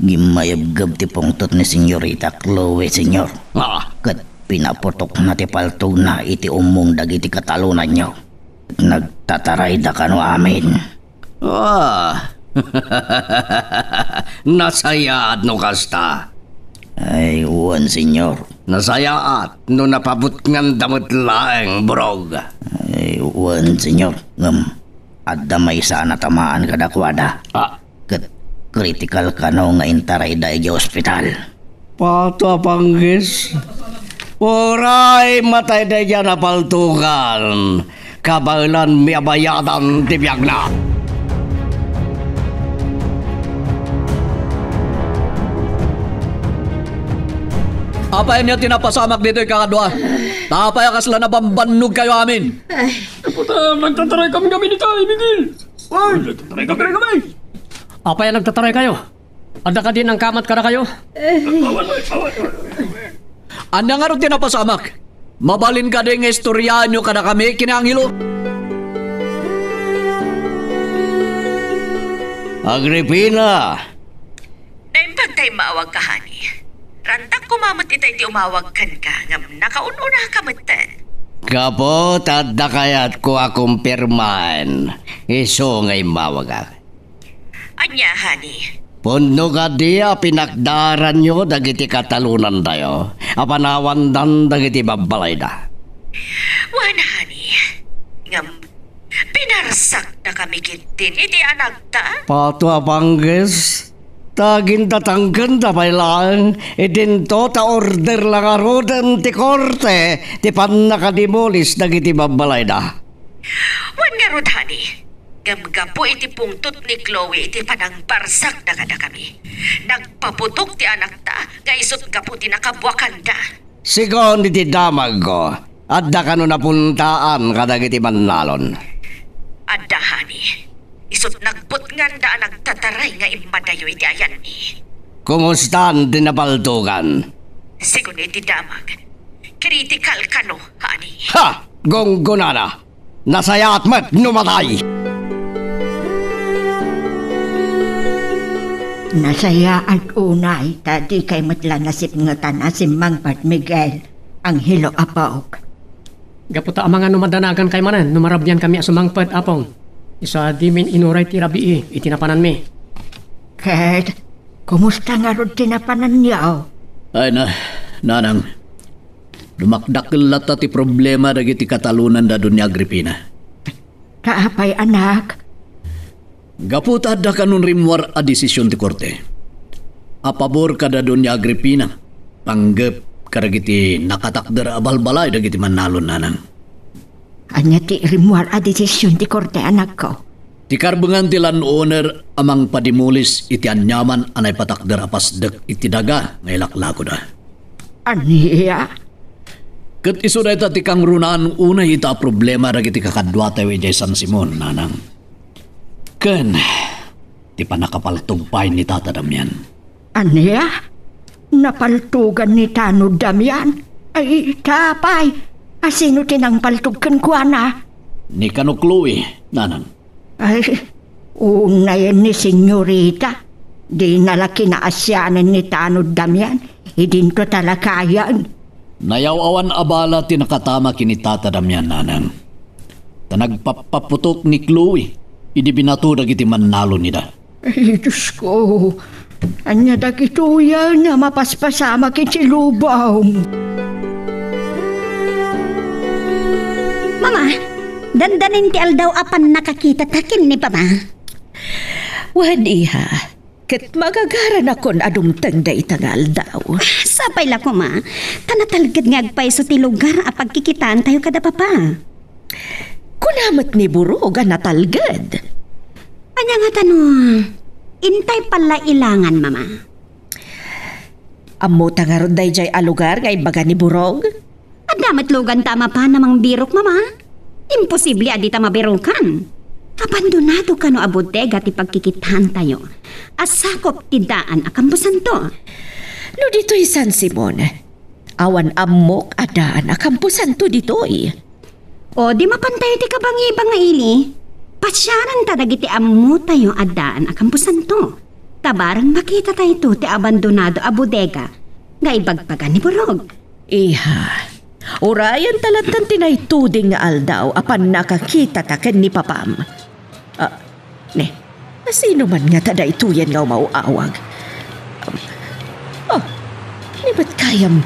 gimmayebgeb ti pungtot ni Senyorita Chloe, Senyor. Ah. Ket pinaputokna ti paltogna iti ummong dagiti katalonanyo. Nagtatarayda kano amin. Ah. Nasayaat no kasta. Ay, wen, Senyor. Nasayaat no napabutnganda met laeng, Burog. Ay, wen, Senyor. Ngem, adda maysa a natamaan kadakuada. Ah. Ket critical kano nga intarayda idiay ospital. Pato a Panggis. Uray matay daydiay a napaltogan. Kabaelanmi a bayadan ti biagna. Apay ania ti napasamak ditoy kakadua? Ta apay a kasla nabambannogkayo amin? Ay. Puta, nagtataray kami kami ni Tay Miguel. Ay, nagtataray kami, kami. Apay a nagtataray kayo? Adda kadi nangkamat kadakayo? Ania ngarud ti napasamak? Mabalin kadi nga istoriaenyo kadakami ken ni Angelo? Agripina! Naimbag ta immawagka, honey. Rantak koma met itay ti umawag kenka, ngem nakaun-unaka metten. Gapu ta adda kayatko a kumpirmaen, isu nga immawagak. Ania, honey? Pudno kadi a pinakdaaranyo dagiti katalonandayo a panawandan dagiti babbalayda? Wen, honey. Ngem, pinarsakdakami ketdin iti anakta? Pato a Panggis, ta gintatangkenda pay laeng, idinto ta order la ngaruden ti korte ti pannakadimulis dagiti babbalayda. Wen ngarud, honey, ngem gapu iti pungtot ni Chloe iti panangparsakda kadakami, nagpaputok ti anakta nga isut' gapu ti nakabuakanda. Sigun iti damagko, adda kano napuntaan kadagiti mannalon? Adda, honey. Isut' nagbutnganda a nagtataray nga immadayo iti ayanmi. Kumustan ti napaltogan? Sigun iti damag, critical kano, honey. Ha! Gunggonana! Nasayaat met no matay! Nasayaat unay ta dikay met la nasipngetan a simmangpet, Miguel, Angelo, apok. Gapu ta amangan no madanagankay manen no marabiankami a sumangpet, Apong. Isu a dimin inuray ti rabii iti napananmi. Ket, kumusta ngarud ti napananyo? Ay na, nanang, dumakdakkel latta ti problema dagiti katalonanda Doña Agripina. Ta apay, anak? Gapu ta adda kanon rimmuar a desisyon ti korte a pabor kada Doña Agripina, panggep kadagiti nakatakder a balbalay dagiti mannalon, nanang. Ania ti rimmuar a desisyon ti korte, anakko? Ti karbengan ti landowner a mangpadimulis iti aniaman a naipatakder a pasdek iti daga nga ilaklakoda. Ania? Ket isu dayta ti kangrunaan unay ita a problema dagiti kakaduatayo idiay San Simon, nanang. Ken ti pannakapaltog pay ni Tata Damian. Ania? Napaltogan ni Tano Damian? Ay, ita pay, asino ti nangpaltog kenkuana? Ni kano Chloe, nanang. Ay, unayen ni Senyorita. Dina la kinaasianan ni Tano Damian. Idinto talakayan. Nayaw-awan a bala ti nakatama ken ni Tata Damian, nanang. Ta nagpappaputok ni Chloe idi binato dagiti mannalon ida. Ay, Diosko, ania dagitoyen a mapaspasamak iti lubong? Mama, dandanin ti aldaw a pannakakitata ken ni Papa. Wen, iha, ket magagaranakon a dumteng dayta nga aldaw. Ah, sapay la koma, ta natalged nga agpayso ti lugar a pagkikitaantayo kada Papa. Kuna met ni Burog a natalged. Ania ngata no Intay pala ilangan, Mama. Ammota ngarud daydiay a lugar nga ibaga ni Burog? Adda met luganta a mapan a mangbirok, Mama. Imposible a dita mabirokan. Abandonado kano a bodega ti pagkikitaantayo a sakup ti daan a kamposanto. No ditoy San Simon, awan ammok a daan a kamposanto ditoy. O, di mapantayo ti kabangiba nga ili. Pasiaranta dagiti ammotayo a daan a kamposanto. Ta bareng makitatayto ti abandonado a bodega nga ibagbaga ni Burog. Iha, urayenta lattan ti naituding nga aldaw a pannakakitata ken ni Papam. Ah, ne, sino man ngata daytoyen nga umaw-awag? Um, oh, ni met gayam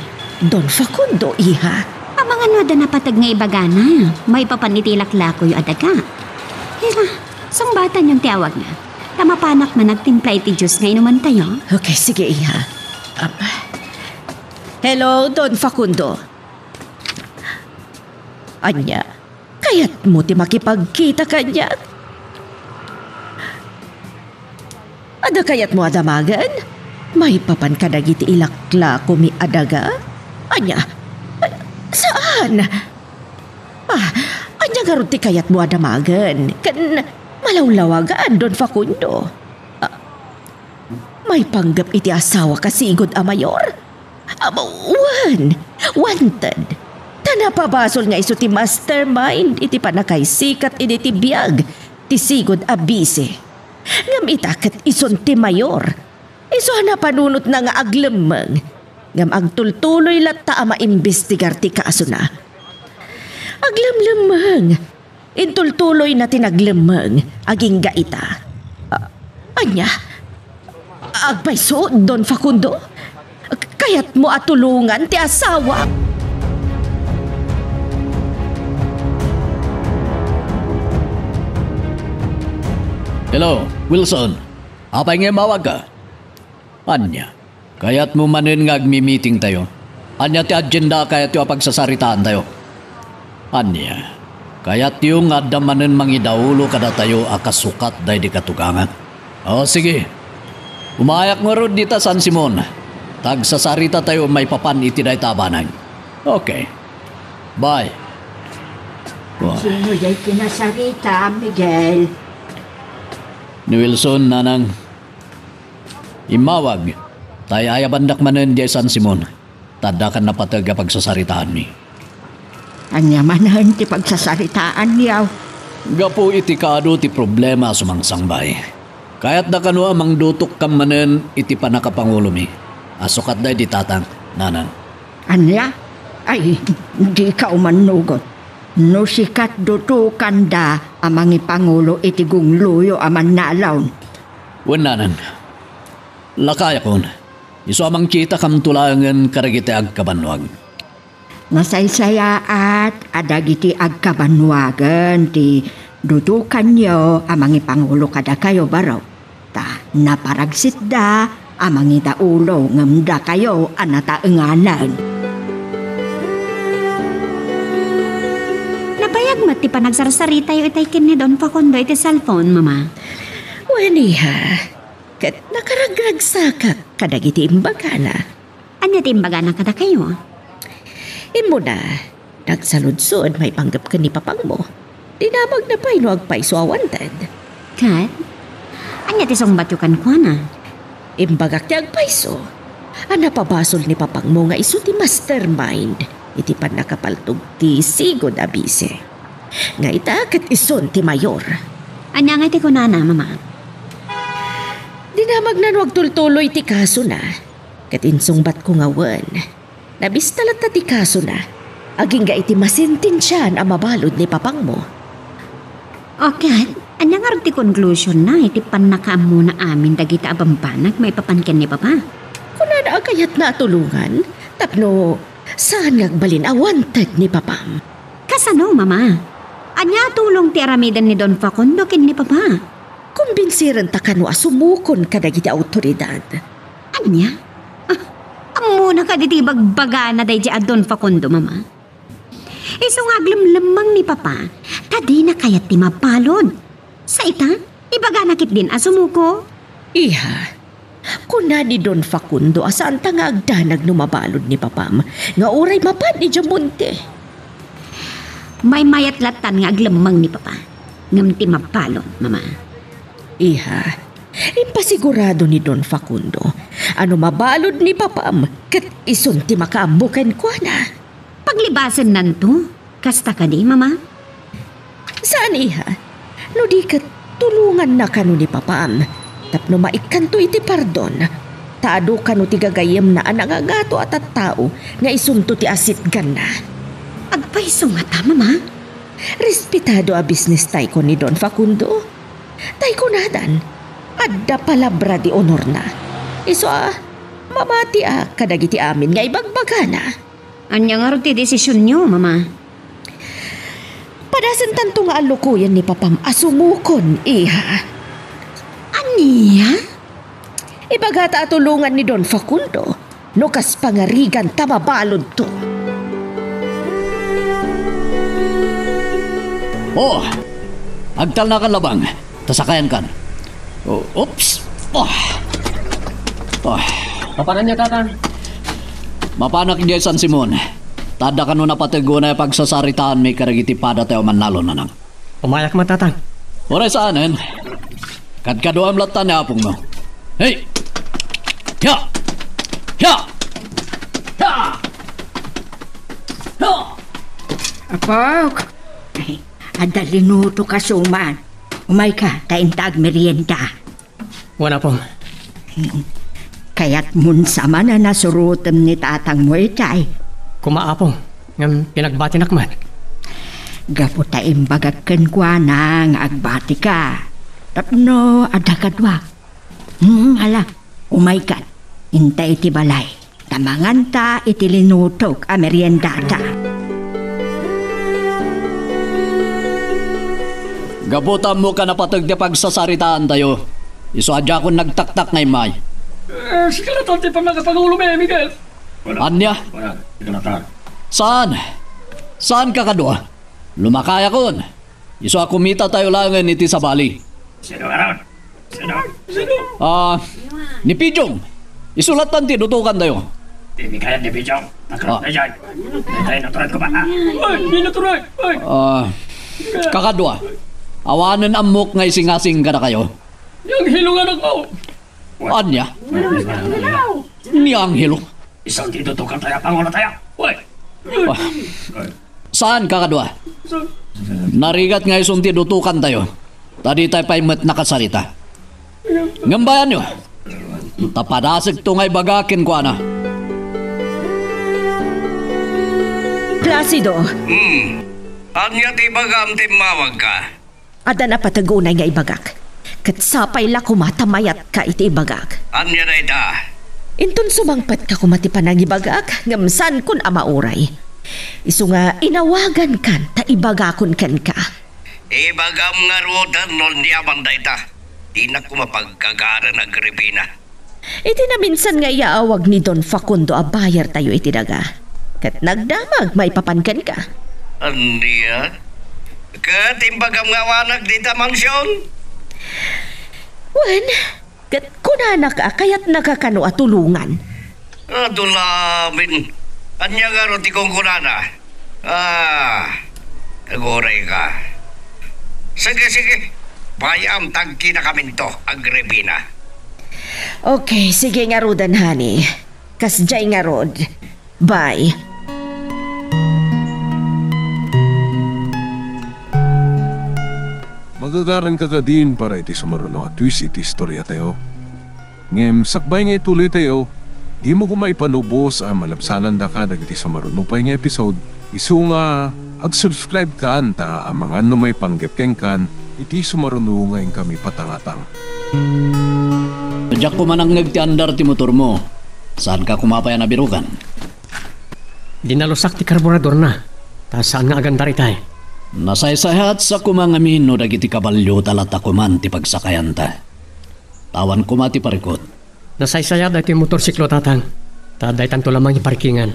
Don Facundo, iha? Amangan no adda napateg nga ibagana, maipapan iti laklakoyo a daga. Ira, sungbatanyon ti awagna. Ta mapanak man agtimpla iti juice nga inumantayo. Okay, sige, iha. Um, hello, Don Facundo. Ania, kayatmo ti makipagkita kaniak? Adda kayatmo a damagen? Maipapan kadagiti ilaklakomi a daga? Ania? Saan? Ah, ania ngarud ti kayatmo a damagen? Ken malawlawagan, Don Facundo. Ah, maipanggep iti asawak a sigud a mayor? Amo, wen, wanted. Ta napabasol nga isu ti mastermind iti pannakaisikat idi ti biag ti sigud a bisi. Ngem ita ket isun ti mayor. Isu a napanunotna nga aglemmeng. Ngem agtultuloy latta a maimbestigar ti kasona. Aglemlemmeng. Intultuloyna ti naglemmeng, agingga ita. A-, ania? Agpayso, Don Facundo? K-, kayatmo a tulongan ti asawa? Hello, Wilson. Apay nga immawagka? Ania, kayatmo manen nga agmi-meetingtayo? Ania ti agenda a kayatyo a pagsasaritaantayo? Ania, kayatyo nga adda manen mangidaulo kadatayo a kasukat daydi katugangan? O, sige. Umayak ngarud dita San Simon. Ta agsasaritatayo maipapan iti dayta a banag. Okay. Bye. Wa- Sino diay kinasarita, Miguel? Ni Wilson, nanang. Immawag, ta ay-ayabandak manen diay San Simon, ta addakan napateg a pagsasaritaanmi. Ania manen ti pagsasaritaanyo? Gapu iti kaadu ti problema a sumangsangbay, kayatda kano a mangdutokkam manen iti pannakapangulomi a sukat daydi tatang, nanang. Ania? Ay, dika umannugot. No sika, dutokanda a mangipangulo iti gungloyo a mannalaw. Wen, nanang. Lakayakon, isu a mangkitakamto laengen kadagiti agkabannuag. Nasaysayaat a dagiti agkabannuagen ti dutokanyo a mangipangulo kadakayo, baro. Ta naparagsitda a mangidaulo ngem dakayo a nataenganen. Nabayag met ti panagsarsaritayo itay ken ni Don Facundo iti cellphone, Mama. Wen, iha, ket nakaragragsakak kadagiti imbagana. Ania ti imbagana kadakayo? Immuna, nagsaludsod maipanggep ken ni papangmo. Dinamagna pay no agpayso a wanted. Ket? Ania ti sungbatyo kenkuana? Imbagak ti agpayso a napabasol ni papangmo nga isu ti mastermind iti pannakapaltog ti sigud a bisi. Nga ita ket isun ti mayor. Ania nga ti kunana, Mama? Dinamagna no agtultuloy ti kasona. Ket insungbatko nga wen, nabista latta ti kasona, agingga iti masentensiaan a mabalud ni papangmo. O ket, ania ngarud ti konklusionna iti pannakaammona amin dagita a bambanag maipapan ken ni papa? Kunana a kayatna a tulongan tapno saan nga agbalin a wanted ni papam. Kasano, Mama? Ania a tulong ti aramiden ni Don Facundo ken ni papa? Kumbinsiren ta kano a sumukon kadagiti awtoridad. Ania? Ah, ammona kadi ti ibagbagana daydi a Don Facundo, Mama? Isu nga aglemlemmeng ni Papa, ta dina kayat ti mabalud. Sa ita, ibagana ketdin a sumuko. Iha, kuna ni Don Facundo a saanta nga agdanag no mabalud ni papam, nga uray mapan idiay monte. Maymayat lattan nga aglemmeng ni papa, ngem ti mabalud, mama. Iha, impasigurado ni Don Facundo a no mabalud ni papam, ket isun ti makaammo kenkuana. Paglibasennanto, kasta kadi, mama? Saan, iha. No di ket, tulonganna kano ni papam tapno maikkanto iti pardon. Ta adu kano ti gagayyemna a nangangato a tattao nga isunto ti asitganna. Agpayso ngata, mama? Respetado a bisnis tay kon ni Don Facundo. Tay kunadan, adda palabra de onorna. Isu a, mamatiak kadagiti amin nga ibagbagana. Ania ngarud ti desisionyo, mama? Padasentanto nga allukoyen ni papam a sumukon, iha. Ania? Ibagata a tulongan ni Don Facundo no kas pangarigan ta mabaludto. Oh, agtalnakan labang. Ta sakayankan. O, oops! Ah! Ah! Mapananyo, Tatang? Mapanak idiay San Simon. Ta adda kano napateg unay a pagsasaritaanmi kadagiti padatayo a mannalon, anak. Umayak man, Tatang. Uray saanen. Kadkaduam latta ni apongmo. Hey! Hiya! Hiya! Hiya! Hiya! Apok! Ay, adda linutok a suman. Umayka, ta inta agmerienda. Wen, Apong. Kayatmon sa manen a surotem ni tatangmo itay? Koma, Apong, ngem pinagbatinak met. Gapu ta imbagak kenkuana nga agbatika. Tapno adda kaduak. Hmm, hala, umaykan. Inta iti balay. Ta manganta iti linutok a meriendata. Gapu ta ammok a napateg ti pagsasaritaantayo, isu a diakon nagtaktak nga immay. Eh, sika latta ti pannakapangulomi, Miguel. Ania? Wala, sika latta. Saan? Saan, kakadua? Lumakayakon. Isu a kumitatayo laengen iti sabali. Sino ngarud? Sino? Sino? Ah, ni Pijong. Isu lattan ti dutokantayo. Dimi kayat ni Pijong. Nakarap na dyan. Dayta natured ko ba? Ay, di natured. Ay. Ah, kakadua. Awanen ammok nga isingasing kadakayo. Ni Angelo nga anak mo. Ania? Ni Angelo? Isu ti dutokantayo a pangulotayo. Uy! Ah. Saan, kakadua? Narigat nga isu ti dutokantayo. Ta ditay pay met nakasarita. Ngem bayanyo, ta padasegto nga ibaga kenkuana. Placido. Hmm. Ania ti ibagam ta immawagka? Adda napateg unay nga ibagak. Ket sapay la koma ta mayatka iti ibagak. Ania dayta? Inton sumangpetka koma ti panangibagak, ngem saankon a mauray. Isu nga inawagankan ta ibagakon kenka. Ibagam ngaruden no ania man dayta. Dinak koma paggagaan, Agripina. Iti naminsan nga iyaawag ni Don Facundo a bayertayo iti daga, ket nagdamag maipapan kenka. Ania? Ket imbagam nga awanak dita mansion? Wen, ket kunanak a kayatnaka kano a tulongan. Adu la amin. Ania ngarud ti kunkunana? Ah, agurayka. Sige, sige. Bay-am ta agkinakaminto, Agripina. Okay, sige ngaruden, honey. Kasdiay ngarud. Bye. Magagaranka kadin para iti sumaruno a twist iti istoriatayo. Ngem sakbay nga ituloytayo, dimo koma ipalubos a malabsanandaka dagiti sumaruno pay nga episode, isu nga ag-subscribe kan ta amangan no maipanggep kenkan iti sumaruno nga inkami patangatang. Diak koma nangngeg ti andar ti motormo. Saanka koma pay a nabirukan? Dinalusak ti karburadorna, ta saan nga agandar itay. Nasaysayat sa koma ngamin no dagiti kabalio ta latta koman ti pagsakayanta. Awan koma ti parikut. Nasaysayat daytoy motorsiklo, Tatang. Ta daytanto laeng nga parkingan.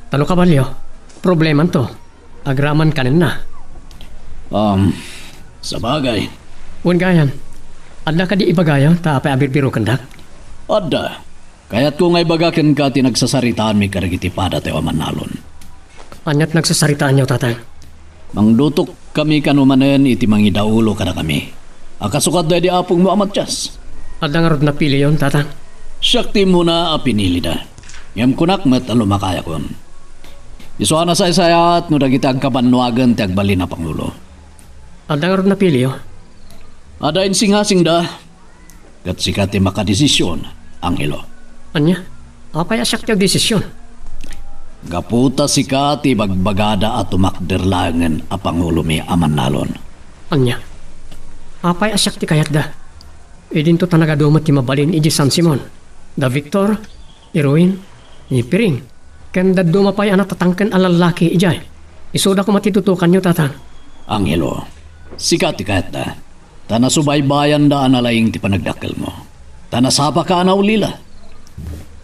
Ta no kabalio, problemanto. Agraman kanenna. Um, sabagay. Wen gayam. Adda kadi ibagayo ta apay a birbirokendak? Adda. Kayatko nga ibaga kenka ti nagsasaritaanmi kadagiti padatayo a mannalon. Ania ti nagsasaritaanyo, Tatang? Mangdutokkami kano manen iti mangidaulo kadakami a kasukat daydi apongmo a Matias. Adda ngarud napiliyon, Tatang? Siak ti immuna a pinilida. Ngem kunak met a lumakayakon. Isu a nasaysayaat no dagiti agkabannoagen ti agbalin a pangulo. Adda ngarud napiliyo? Adda insingasingda. Ket sika ti makadesision, Angelo. Ania? Apay a siak ti agdesision? Gapu ta sika ti ibagbagada a tumakder laengen a pangulomi a mannalon. Ania? Apay a siak ti kayatda? Idinto ta nagadu met ti mabalin idiay San Simon. Da Victor, Irwin, ni Piring, ken dadduma pay a natatangken a lallaki idiay. Isuda koma ti dutokanyo, Tatang. Angelo, sika ti kayatda. Ta nasubaybayanda a nalaing ti panagdakkelmo. Ta nasapaka a naulila.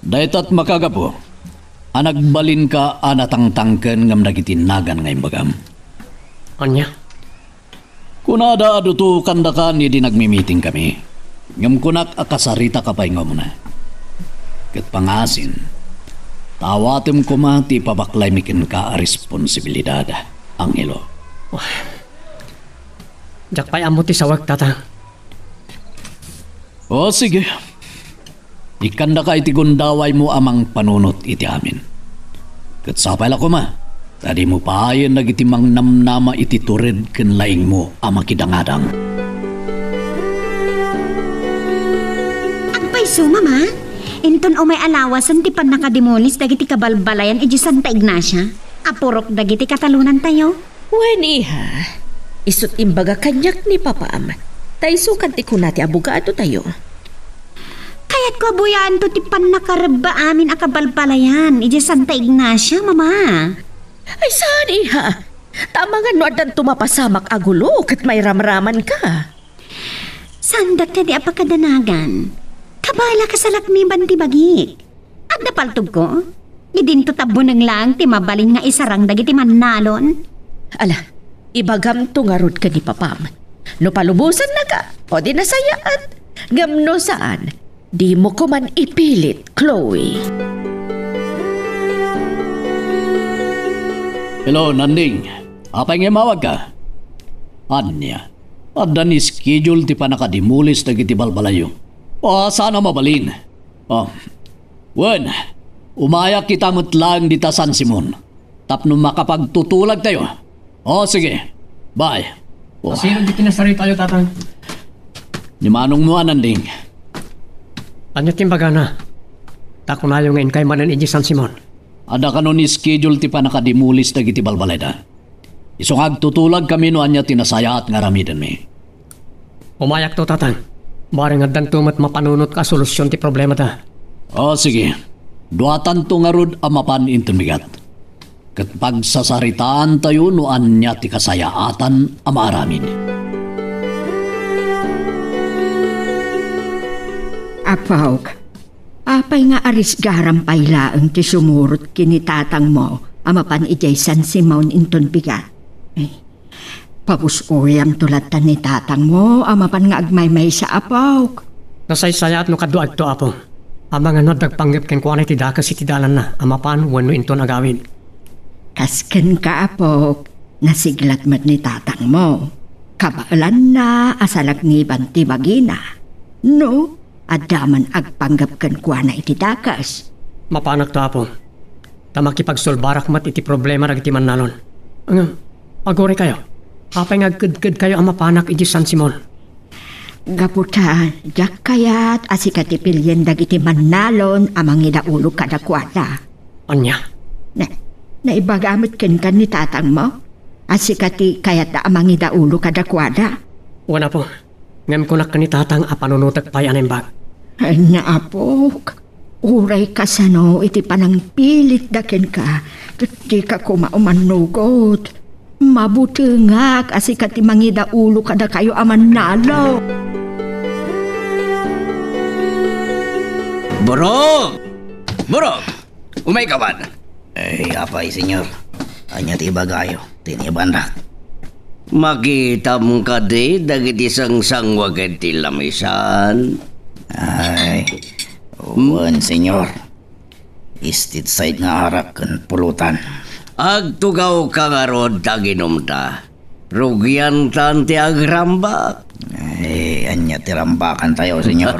Dayta ti makagapu a nagbalinka a natangtangken ngem dagiti nagan nga imbagam. Ania? Kunada a dutokandaka idi nagmimitingkami. Ngem kunak a kasaritaka pay nga umuna. Ket pangasin, ta awatem koma ti ipabaklaymi kenka a responsibilidad, Angelo. Diak pay ammo ti sawek, Tatang. O, sige. Ikkandaka iti gundawaymo a mangpanunot iti amin. Ket sapay la koma, ta dimo paayen dagiti mangnamnama iti tured ken laingmo a makidangadang. Agpayso, Mama? Inton umay a lawasen ti pannakadimulis dagiti kabalbalayan idiay Santa Ignacia a purok dagiti katalonantayo? Wen, iha, isut' imbaga kaniak ni papam, ta isukan ti kuna ti abogadotayo. Kayatko a buyaanto ti pannakarebba amin a kabalbalayan idiay Santa Ignacia, Mama. Ay, saan, iha? Ta amangan no addanto mapasamak a gulo ket mairamramanka. Saandak kadi a pakadanagan. Kabaelak a salakniban ti bagik. Adda paltogko? Idinto ta buneng laeng ti mabalin nga isarang dagiti mannalon. Ala, ibagamto ngarud ken ni papam. No palubosannaka, o di nasayaat. Ngem no saan, dimo koman ipilit, Chloe. Hello, Nanding. Apay nga imawagka? Ania? Adda ni schedule ti pannakadimulis dagiti balbalayyo. O, saan a mabalin? O. Wen, umayak kita met laeng dita San Simon. Tapno makapagtutulagtayo. O, sige. Bye. O. Asino di kinasaritayo, Tatang? Ni manongmo a Nanding. Ania ti imbagana? Ta kunayo nga inkay manen idiay San Simon. Adda kano ni schedule ti pannakadimulis dagiti balbalayda. Isu nga agtutulagkami no ania ti nasayaat nga aramidenmi. Umayakto, Tatang. Bareng addanto met mapanunot a solusion ti problemada. O, sige. Duatanto ngarud a mapan inton bigat. Ket pagsasaritaantayo no ania ti kasayaatan a maaramid. Apok, apay nga arisgaram pay laeng ti sumurot ken ni tatangmo a mapan idiay San Simon inton bigat? Eh, pabus-oyamto latta ni tatangmo a mapan nga agmaymaysa, apok. Nasaysayaat no kaduagto, Apo. Amangan no adda agpanggep kenkuana iti dakes iti dalanna a mapan wenno inton agawid. Kas kenka, apok, nasiglat met ni tatangmo. Kabaelanna a salakniban ti bagina. No, adda man agpanggep kenkuana iti dakes. Mapanakto, Apo. Ta makipagsolbarak met iti problema dagiti mannalon. Ngem, aguraykayo, apay nga agkedkedkayo a mapanak idiay San Simon? Gapu ta diak kayat a sika ti pilien dagiti mannalon a mangidaulo kadakuada. Ania? Na, naibaga met kenka ni tatangmo a sika ti kayatda a mangidaulo kadakuada? Wen, Apo. Ngem kunak ken ni tatang a panunotek pay a naimbag. Ania, apok? Uray kasano iti panangpilitda kenka, ket dika koma umannugot. Mabutengak a sika ti mangidaulo kadakayo a mannalon. Burong! Burong! Umayka man. Ay, apay, senyor. Ania ti ibagayo? Tinibandak. Makitam kadi dagiti sangsanguag iti lamisan? Ay, wen, Señor. Istit sait nga arak ken pulutan. Agtugawka ngarud ta aginumta. Rugiantan ti agrambak. Ay, ania ti rambakantayo, Señor?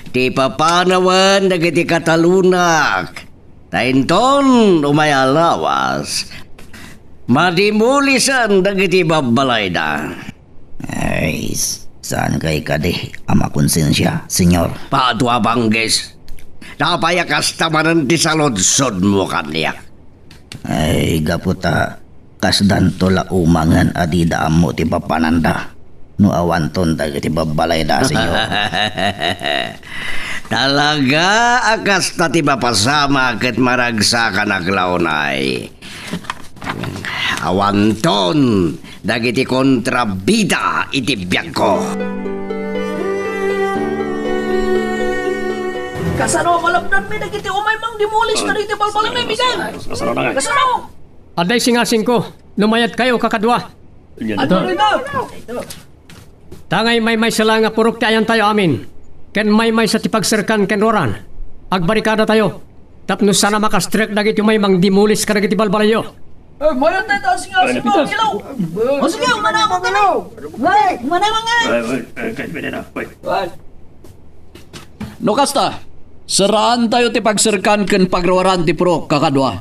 Ti papanawen dagiti katalunak. Ta inton umay a lawas, madimulisen dagiti babbalayda. Ay, saan kay kadi a makonsensia, Señor? Padua, Banggis. Apay a kasta manen ti saludsodmo kaniak? Ay, gapu ta kasdanto la umangen a dida ammo ti papananda no awanton dagiti babbalayda, Señor. Talaga a kasta ti mapasamak ket maragsakanak la unay. Awanton dagiti kontrabida iti biagko. Kasano a malapdanmi dagiti umay mangdimulis kadagiti balbalami, Miguel? Kasano? Adda isingasingko no mayatkayo, kakadua. Ania dayta? Ta ngay maymaysa la nga purok ti ayantayo amin, ken maymaysa ti pagserkan ken ruaran. Agbarikadatayo tapno saan a makastrek dagiti umay mangdimulis kadagiti balbalayyo. Eh, mayat dayta, singasingko, Angelo. O sige, umana man kami. Ay, umana man kami. Ay, ay, ay, kay pwede na. Ay. No kasta, seraantayo ti pagserkan ken pagruaran ti purok, kakadua.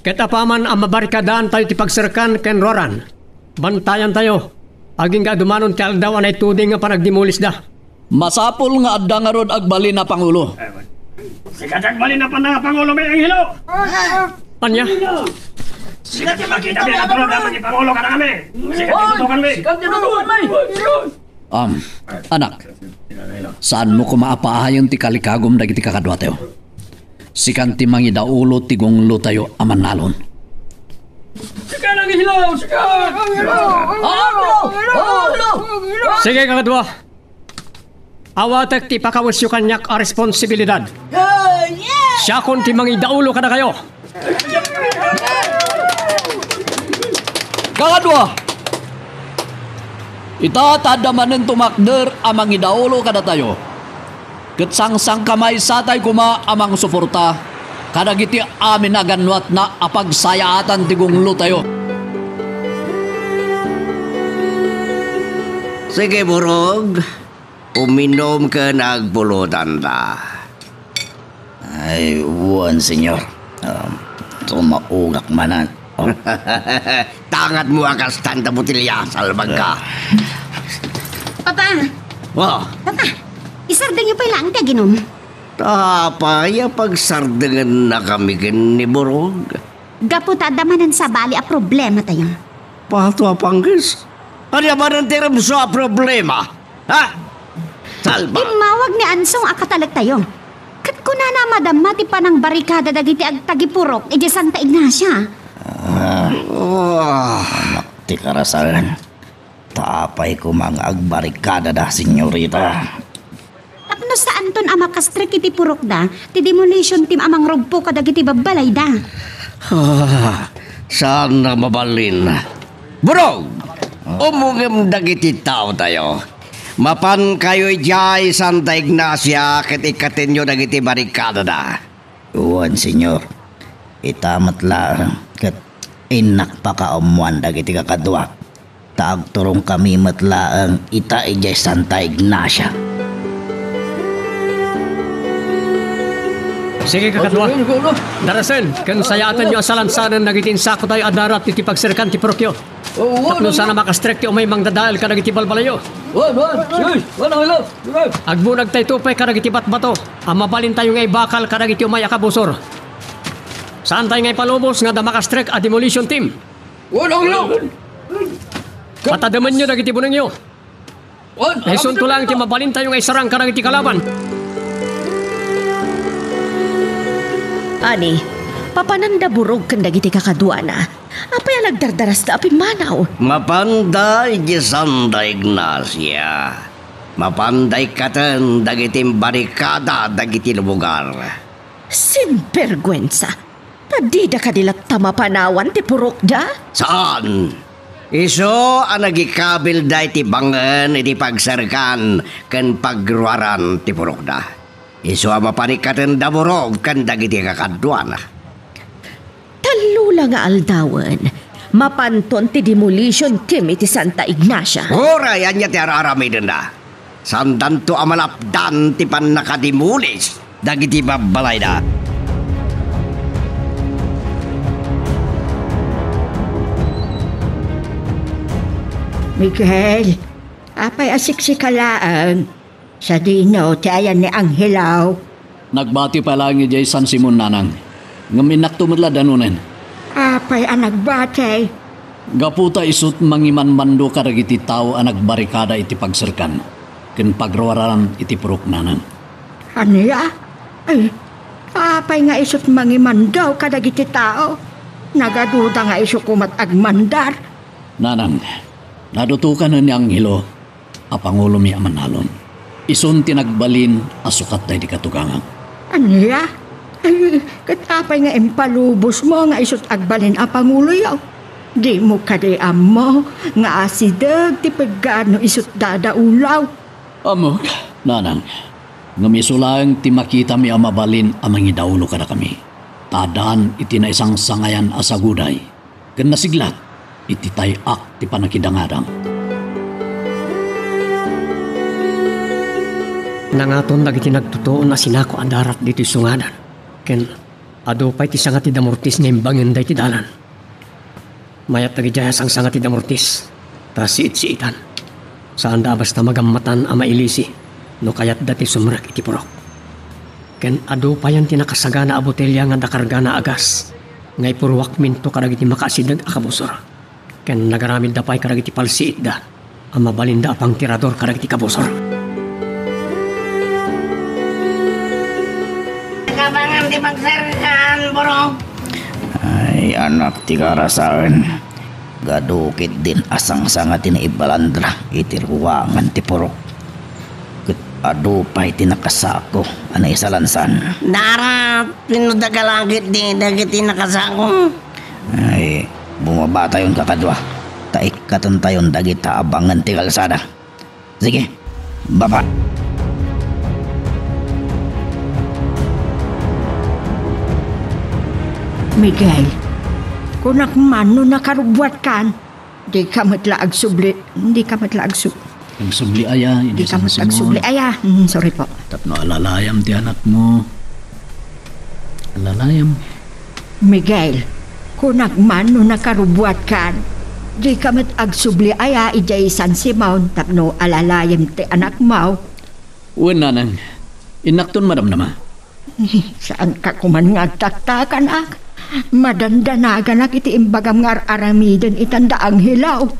Ket apaman a mabarikadaantayo ti pagserkan ken ruaran, bantayantayo, agingga a dumanon ti aldaw a naituding nga panagdimulisda. Masapul nga adda ngarud agbalin a pangulo. Sika ti agbalin a pan-, a pangulo, may Angelo! Ania? Sika ti makita mi a tulog a pangulo kadakami! Sika ti tutukanmi! Sika ti tutukanmi! Am, anak, saanmo koma a paayen ti kalikagum dagiti kakaduatayo? Sikan ti mangidaulo ti gunglotayo a mannalon. Sika lang hilaw! Sika! Sige, kakadua. Awatek ti ipakawesyo kaniak a responsibilidad. Siakon ti mangidaulo kadakayo. Kakadua, ita ta adda manen tumakder a mangidaulo kadatayo, ket sangsangkamaysatay koma a mangsuporta kadagiti amin a gannuatna a pagsayaatan ti gunglotayo. Sige, Burog. Uminum ken agpulotanta. Ay, wen, Señor. Um, tumaugak manen. Oh. Tangatmo a kastan ta botelya, salbagka. Papa! Oh. Papa, isardengyo pay laeng ti aginum. Apay a pagsardengennakami ken ni Burog? Gapu ta adda manen sabali a problematayo. Pato a Panggis? Ania manen ti rumsua a problema? Ha? Salba! Immawag ni Ansong a katalektayo. Ket kunana a madamma ti panangbarikada dagiti agtagipurok idiay Santa Ignacia. Ah, Oh. Anak ti karasalan. Ta apay koma nga agbarikadada, senyorita? Tapno saanton a makastrek iti purokda, ti demolition team a mangrugpo kadagiti babbalayda. Ah, saan a mabalin. Burog! Umungem dagiti taotayo. Mapankayo idiay Santa Ignacia ket ikkatenyo dagiti barikadada. Wen, senyor. Ita met laeng ket innak pakaammoan dagiti kakaduak. Ta agturongkami met laeng ita idiay Santa Ignacia. Sige, kakadua. Darasen, ken sayaatenyo a salansanen dagiti insakotayo a darat iti pagserkan ti purokyo. Tapno saan a makastrek ti umay mangdadael kadagiti balbalayyo. Wen, wen. Wen, wen, wen. Agbunagtayto pay kadagiti batbato a mabalintayo nga ibakal kadagiti umay a kabusor. Saantayo nga ipalubos nga adda makastrek a demolition team. Wen, wen, wen. Pataddemenyo dagiti bunengyo. Wen, isunto laeng ti mabalintayo nga isarang kadagiti kalaban. Ani, papananda Burog ken dagiti kakaduana. Apay a nagdardarasda a pimmanaw? Mapanda idiay Santa Ignacia. Mapanda ikkaten dagiti imbarikada dagiti lugar. Sinberguensa! Adida kadi latta mapanawan ti purokda? Saan? Isu a nagikabilda iti bangen iti pagserkan ken pagruaran ti purokda. Isu a mapanikaten da Burog ken dagiti kakaduana. Tallo la nga aldawen, mapanton ti demolition team iti Santa Ignacia. Uray ania ti ar-aramidenda, saandanto a malapdan ti pannakademolis dagiti babbalayda. Miguel, apay a siksika laeng? Sadino ti ayan ni Angelo? Nagbati pay laeng idiay San Simon, nanang. Ngem innakto met la danunen. Apay a nagbati? Gapu ta isut' mangimanmando kadagiti tao a nagbarikada iti pagserkan ken pagruaran iti purok, nanang. Ania? Ay, apay nga isut' mangimando kadagiti tao? Nagaduda nga isu koma ti agmandar. Nanang, nadutokan ni Angelo a pangulomi a manalon. Isun ti nagbalin a sukat daydi katugangam. Ania? Ay, ket apay nga impalubosmo nga isut' agbalin a panguloyo? Dimo kadi ammo nga asideg ti peggad no isut' dadaulaw? Ammok, nanang, ngem isu laeng ti makitami a mabalin a mangidaulo kadakami. Ta addaan iti naisangsangayan a saguday ken nasiglat iti tay-ak ti pannakidangadang. Nangaton dagiti nagtutuon a sinako a darat ditoy sungadan, ken adu pay ti sanga ti damortis nga imbangen daytoy dalan. Mayat dagidiay a sangsanga ti damortis, ta siit-siitan. Saanda a basta magammatan a mailisi no kayatda ti sumrek iti purok. Ken adu payen ti nakasagana a botelia nga adda kargana a gas nga ipurruakminto kadagiti makaasideg a kabusor. Ken nagaramidda pay kadagiti palsiitda a mabalinda a pangtirador kadagiti kabusor. Kabangan ti pagserkan, Burog. Ay, anak ti karasaen. Adu ketdin a sangsanga ti naibalandra iti ruangan ti purok. Ket adu pay ti nakasako a naisalansan. Darat, pinudagalagit di dagiti nakasako. Ay, bumabatayon kakadua, ta ikkatentayon dagita a bangen ti kalsada. Sige, baba. Miguel, kunak man no nakarubbuatkan, dika met la agsubli, dika met la agsub-, Agsubli aya, idi dika met agsubli aya. Hmm, sorry po. Tapno alalayam ti anakmo. Alalayam. Miguel, kunak man no nakarubbuatkan, dika met agsubli aya idiay San Simon tapno alalayem ti anakmo. Wen, nanang, innakton madamdama. Saanka koman nga agtaktakanak? Madandanaganak iti imbagam nga ar-aramiden itan da Angelo.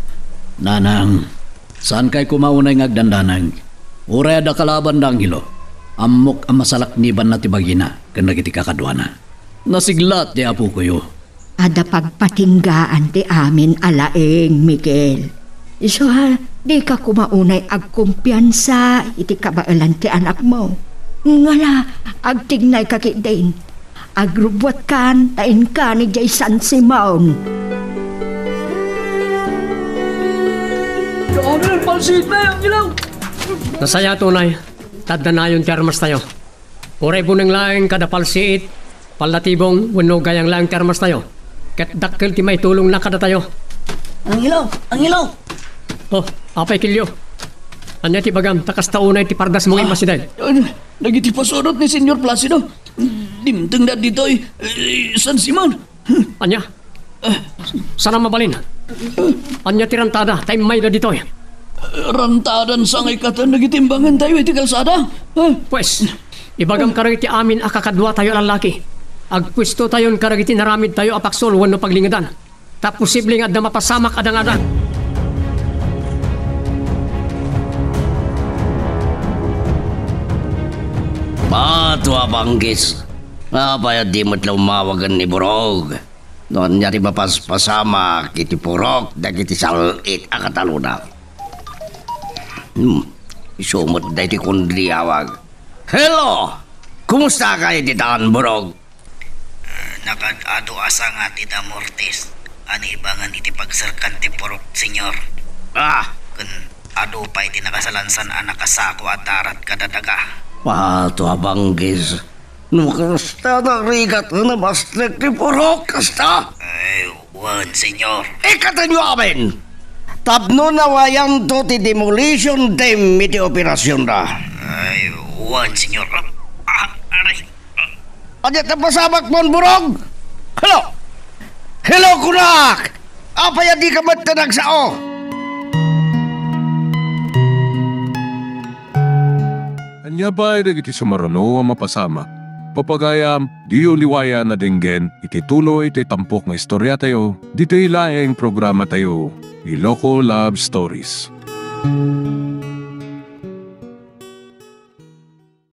Nanang, saankay koma unay nga agdandanag. Uray adda kalaban da Angelo, ammok a masalaknibanna ti bagina ken dagiti kakaduana. Nasiglat ti apokoyo. Adda pagpatinggaan ti amin a laeng, Miguel. Isu a, dika koma unay agkumpiansa iti kabaelan ti anakmo. Ngala, agtignayka ketdin. Agrubbuatkan ta inkan idiay San Simon. Nasayaat unay, ta addanayon ti armastayo. Uray buneng laeng kada palsiit, pallatibong, wenno gayang laeng ti armastayo, ket dakkel ti maitulongna kadatayo. Angelo! Angelo! Oh, apay, Kelio? Ania ti ibagam ta kasta unay ti pardasmo nga immasideg? Ah, dagiti pasurot ni Señor Placido, dimtengda ditoy, eh, San Simon. Ania? Saan a mabalin? Ania ti rantada ta immayda ditoy? Rantadan sangay katen dagiti imbangentayo iti kalsada. Pues, ibagam kadagiti amin a kakaduatayo a lallaki. Agpuestotayon kadagiti naramidtayo a paksol wenno paglingedan. Ta posible nga adda mapasamak a dangadan. Bato a banggis. Apay a di met la umawagen ni Burog? No ania ti mapaspasamak iti purok dagiti sal-it a katalona. Hmm, isu met daytoy kunriawag. Hello! Kumustakay ditan, Burog? Naka Ad-adu a sanga ti damortis a naibangan iti pagserkan ti purok, Señor. Ah! Ken adu pay ti nakasalansan a nakasako a darat kadadaga. Pato a banggis. No kasta narigat nga nabasnek ti purok, kasta? Ay, wen, Señor. Ikkatenyo amin! Tapno nawayanto ti demolition team iti operasionda. Ay, wen, Señor. Ah, aray. Ania ti pasamak, Monburog? Hello? Hello, kunak! Apay a dika met ti nagsao? Ania pay dagiti sumaruno a mapasamak? Papagayam, diyo liwayan a denggen iti tuloy ti tampok nga istoriatayo, ditoy laeng programatayo, Iloko Love Stories.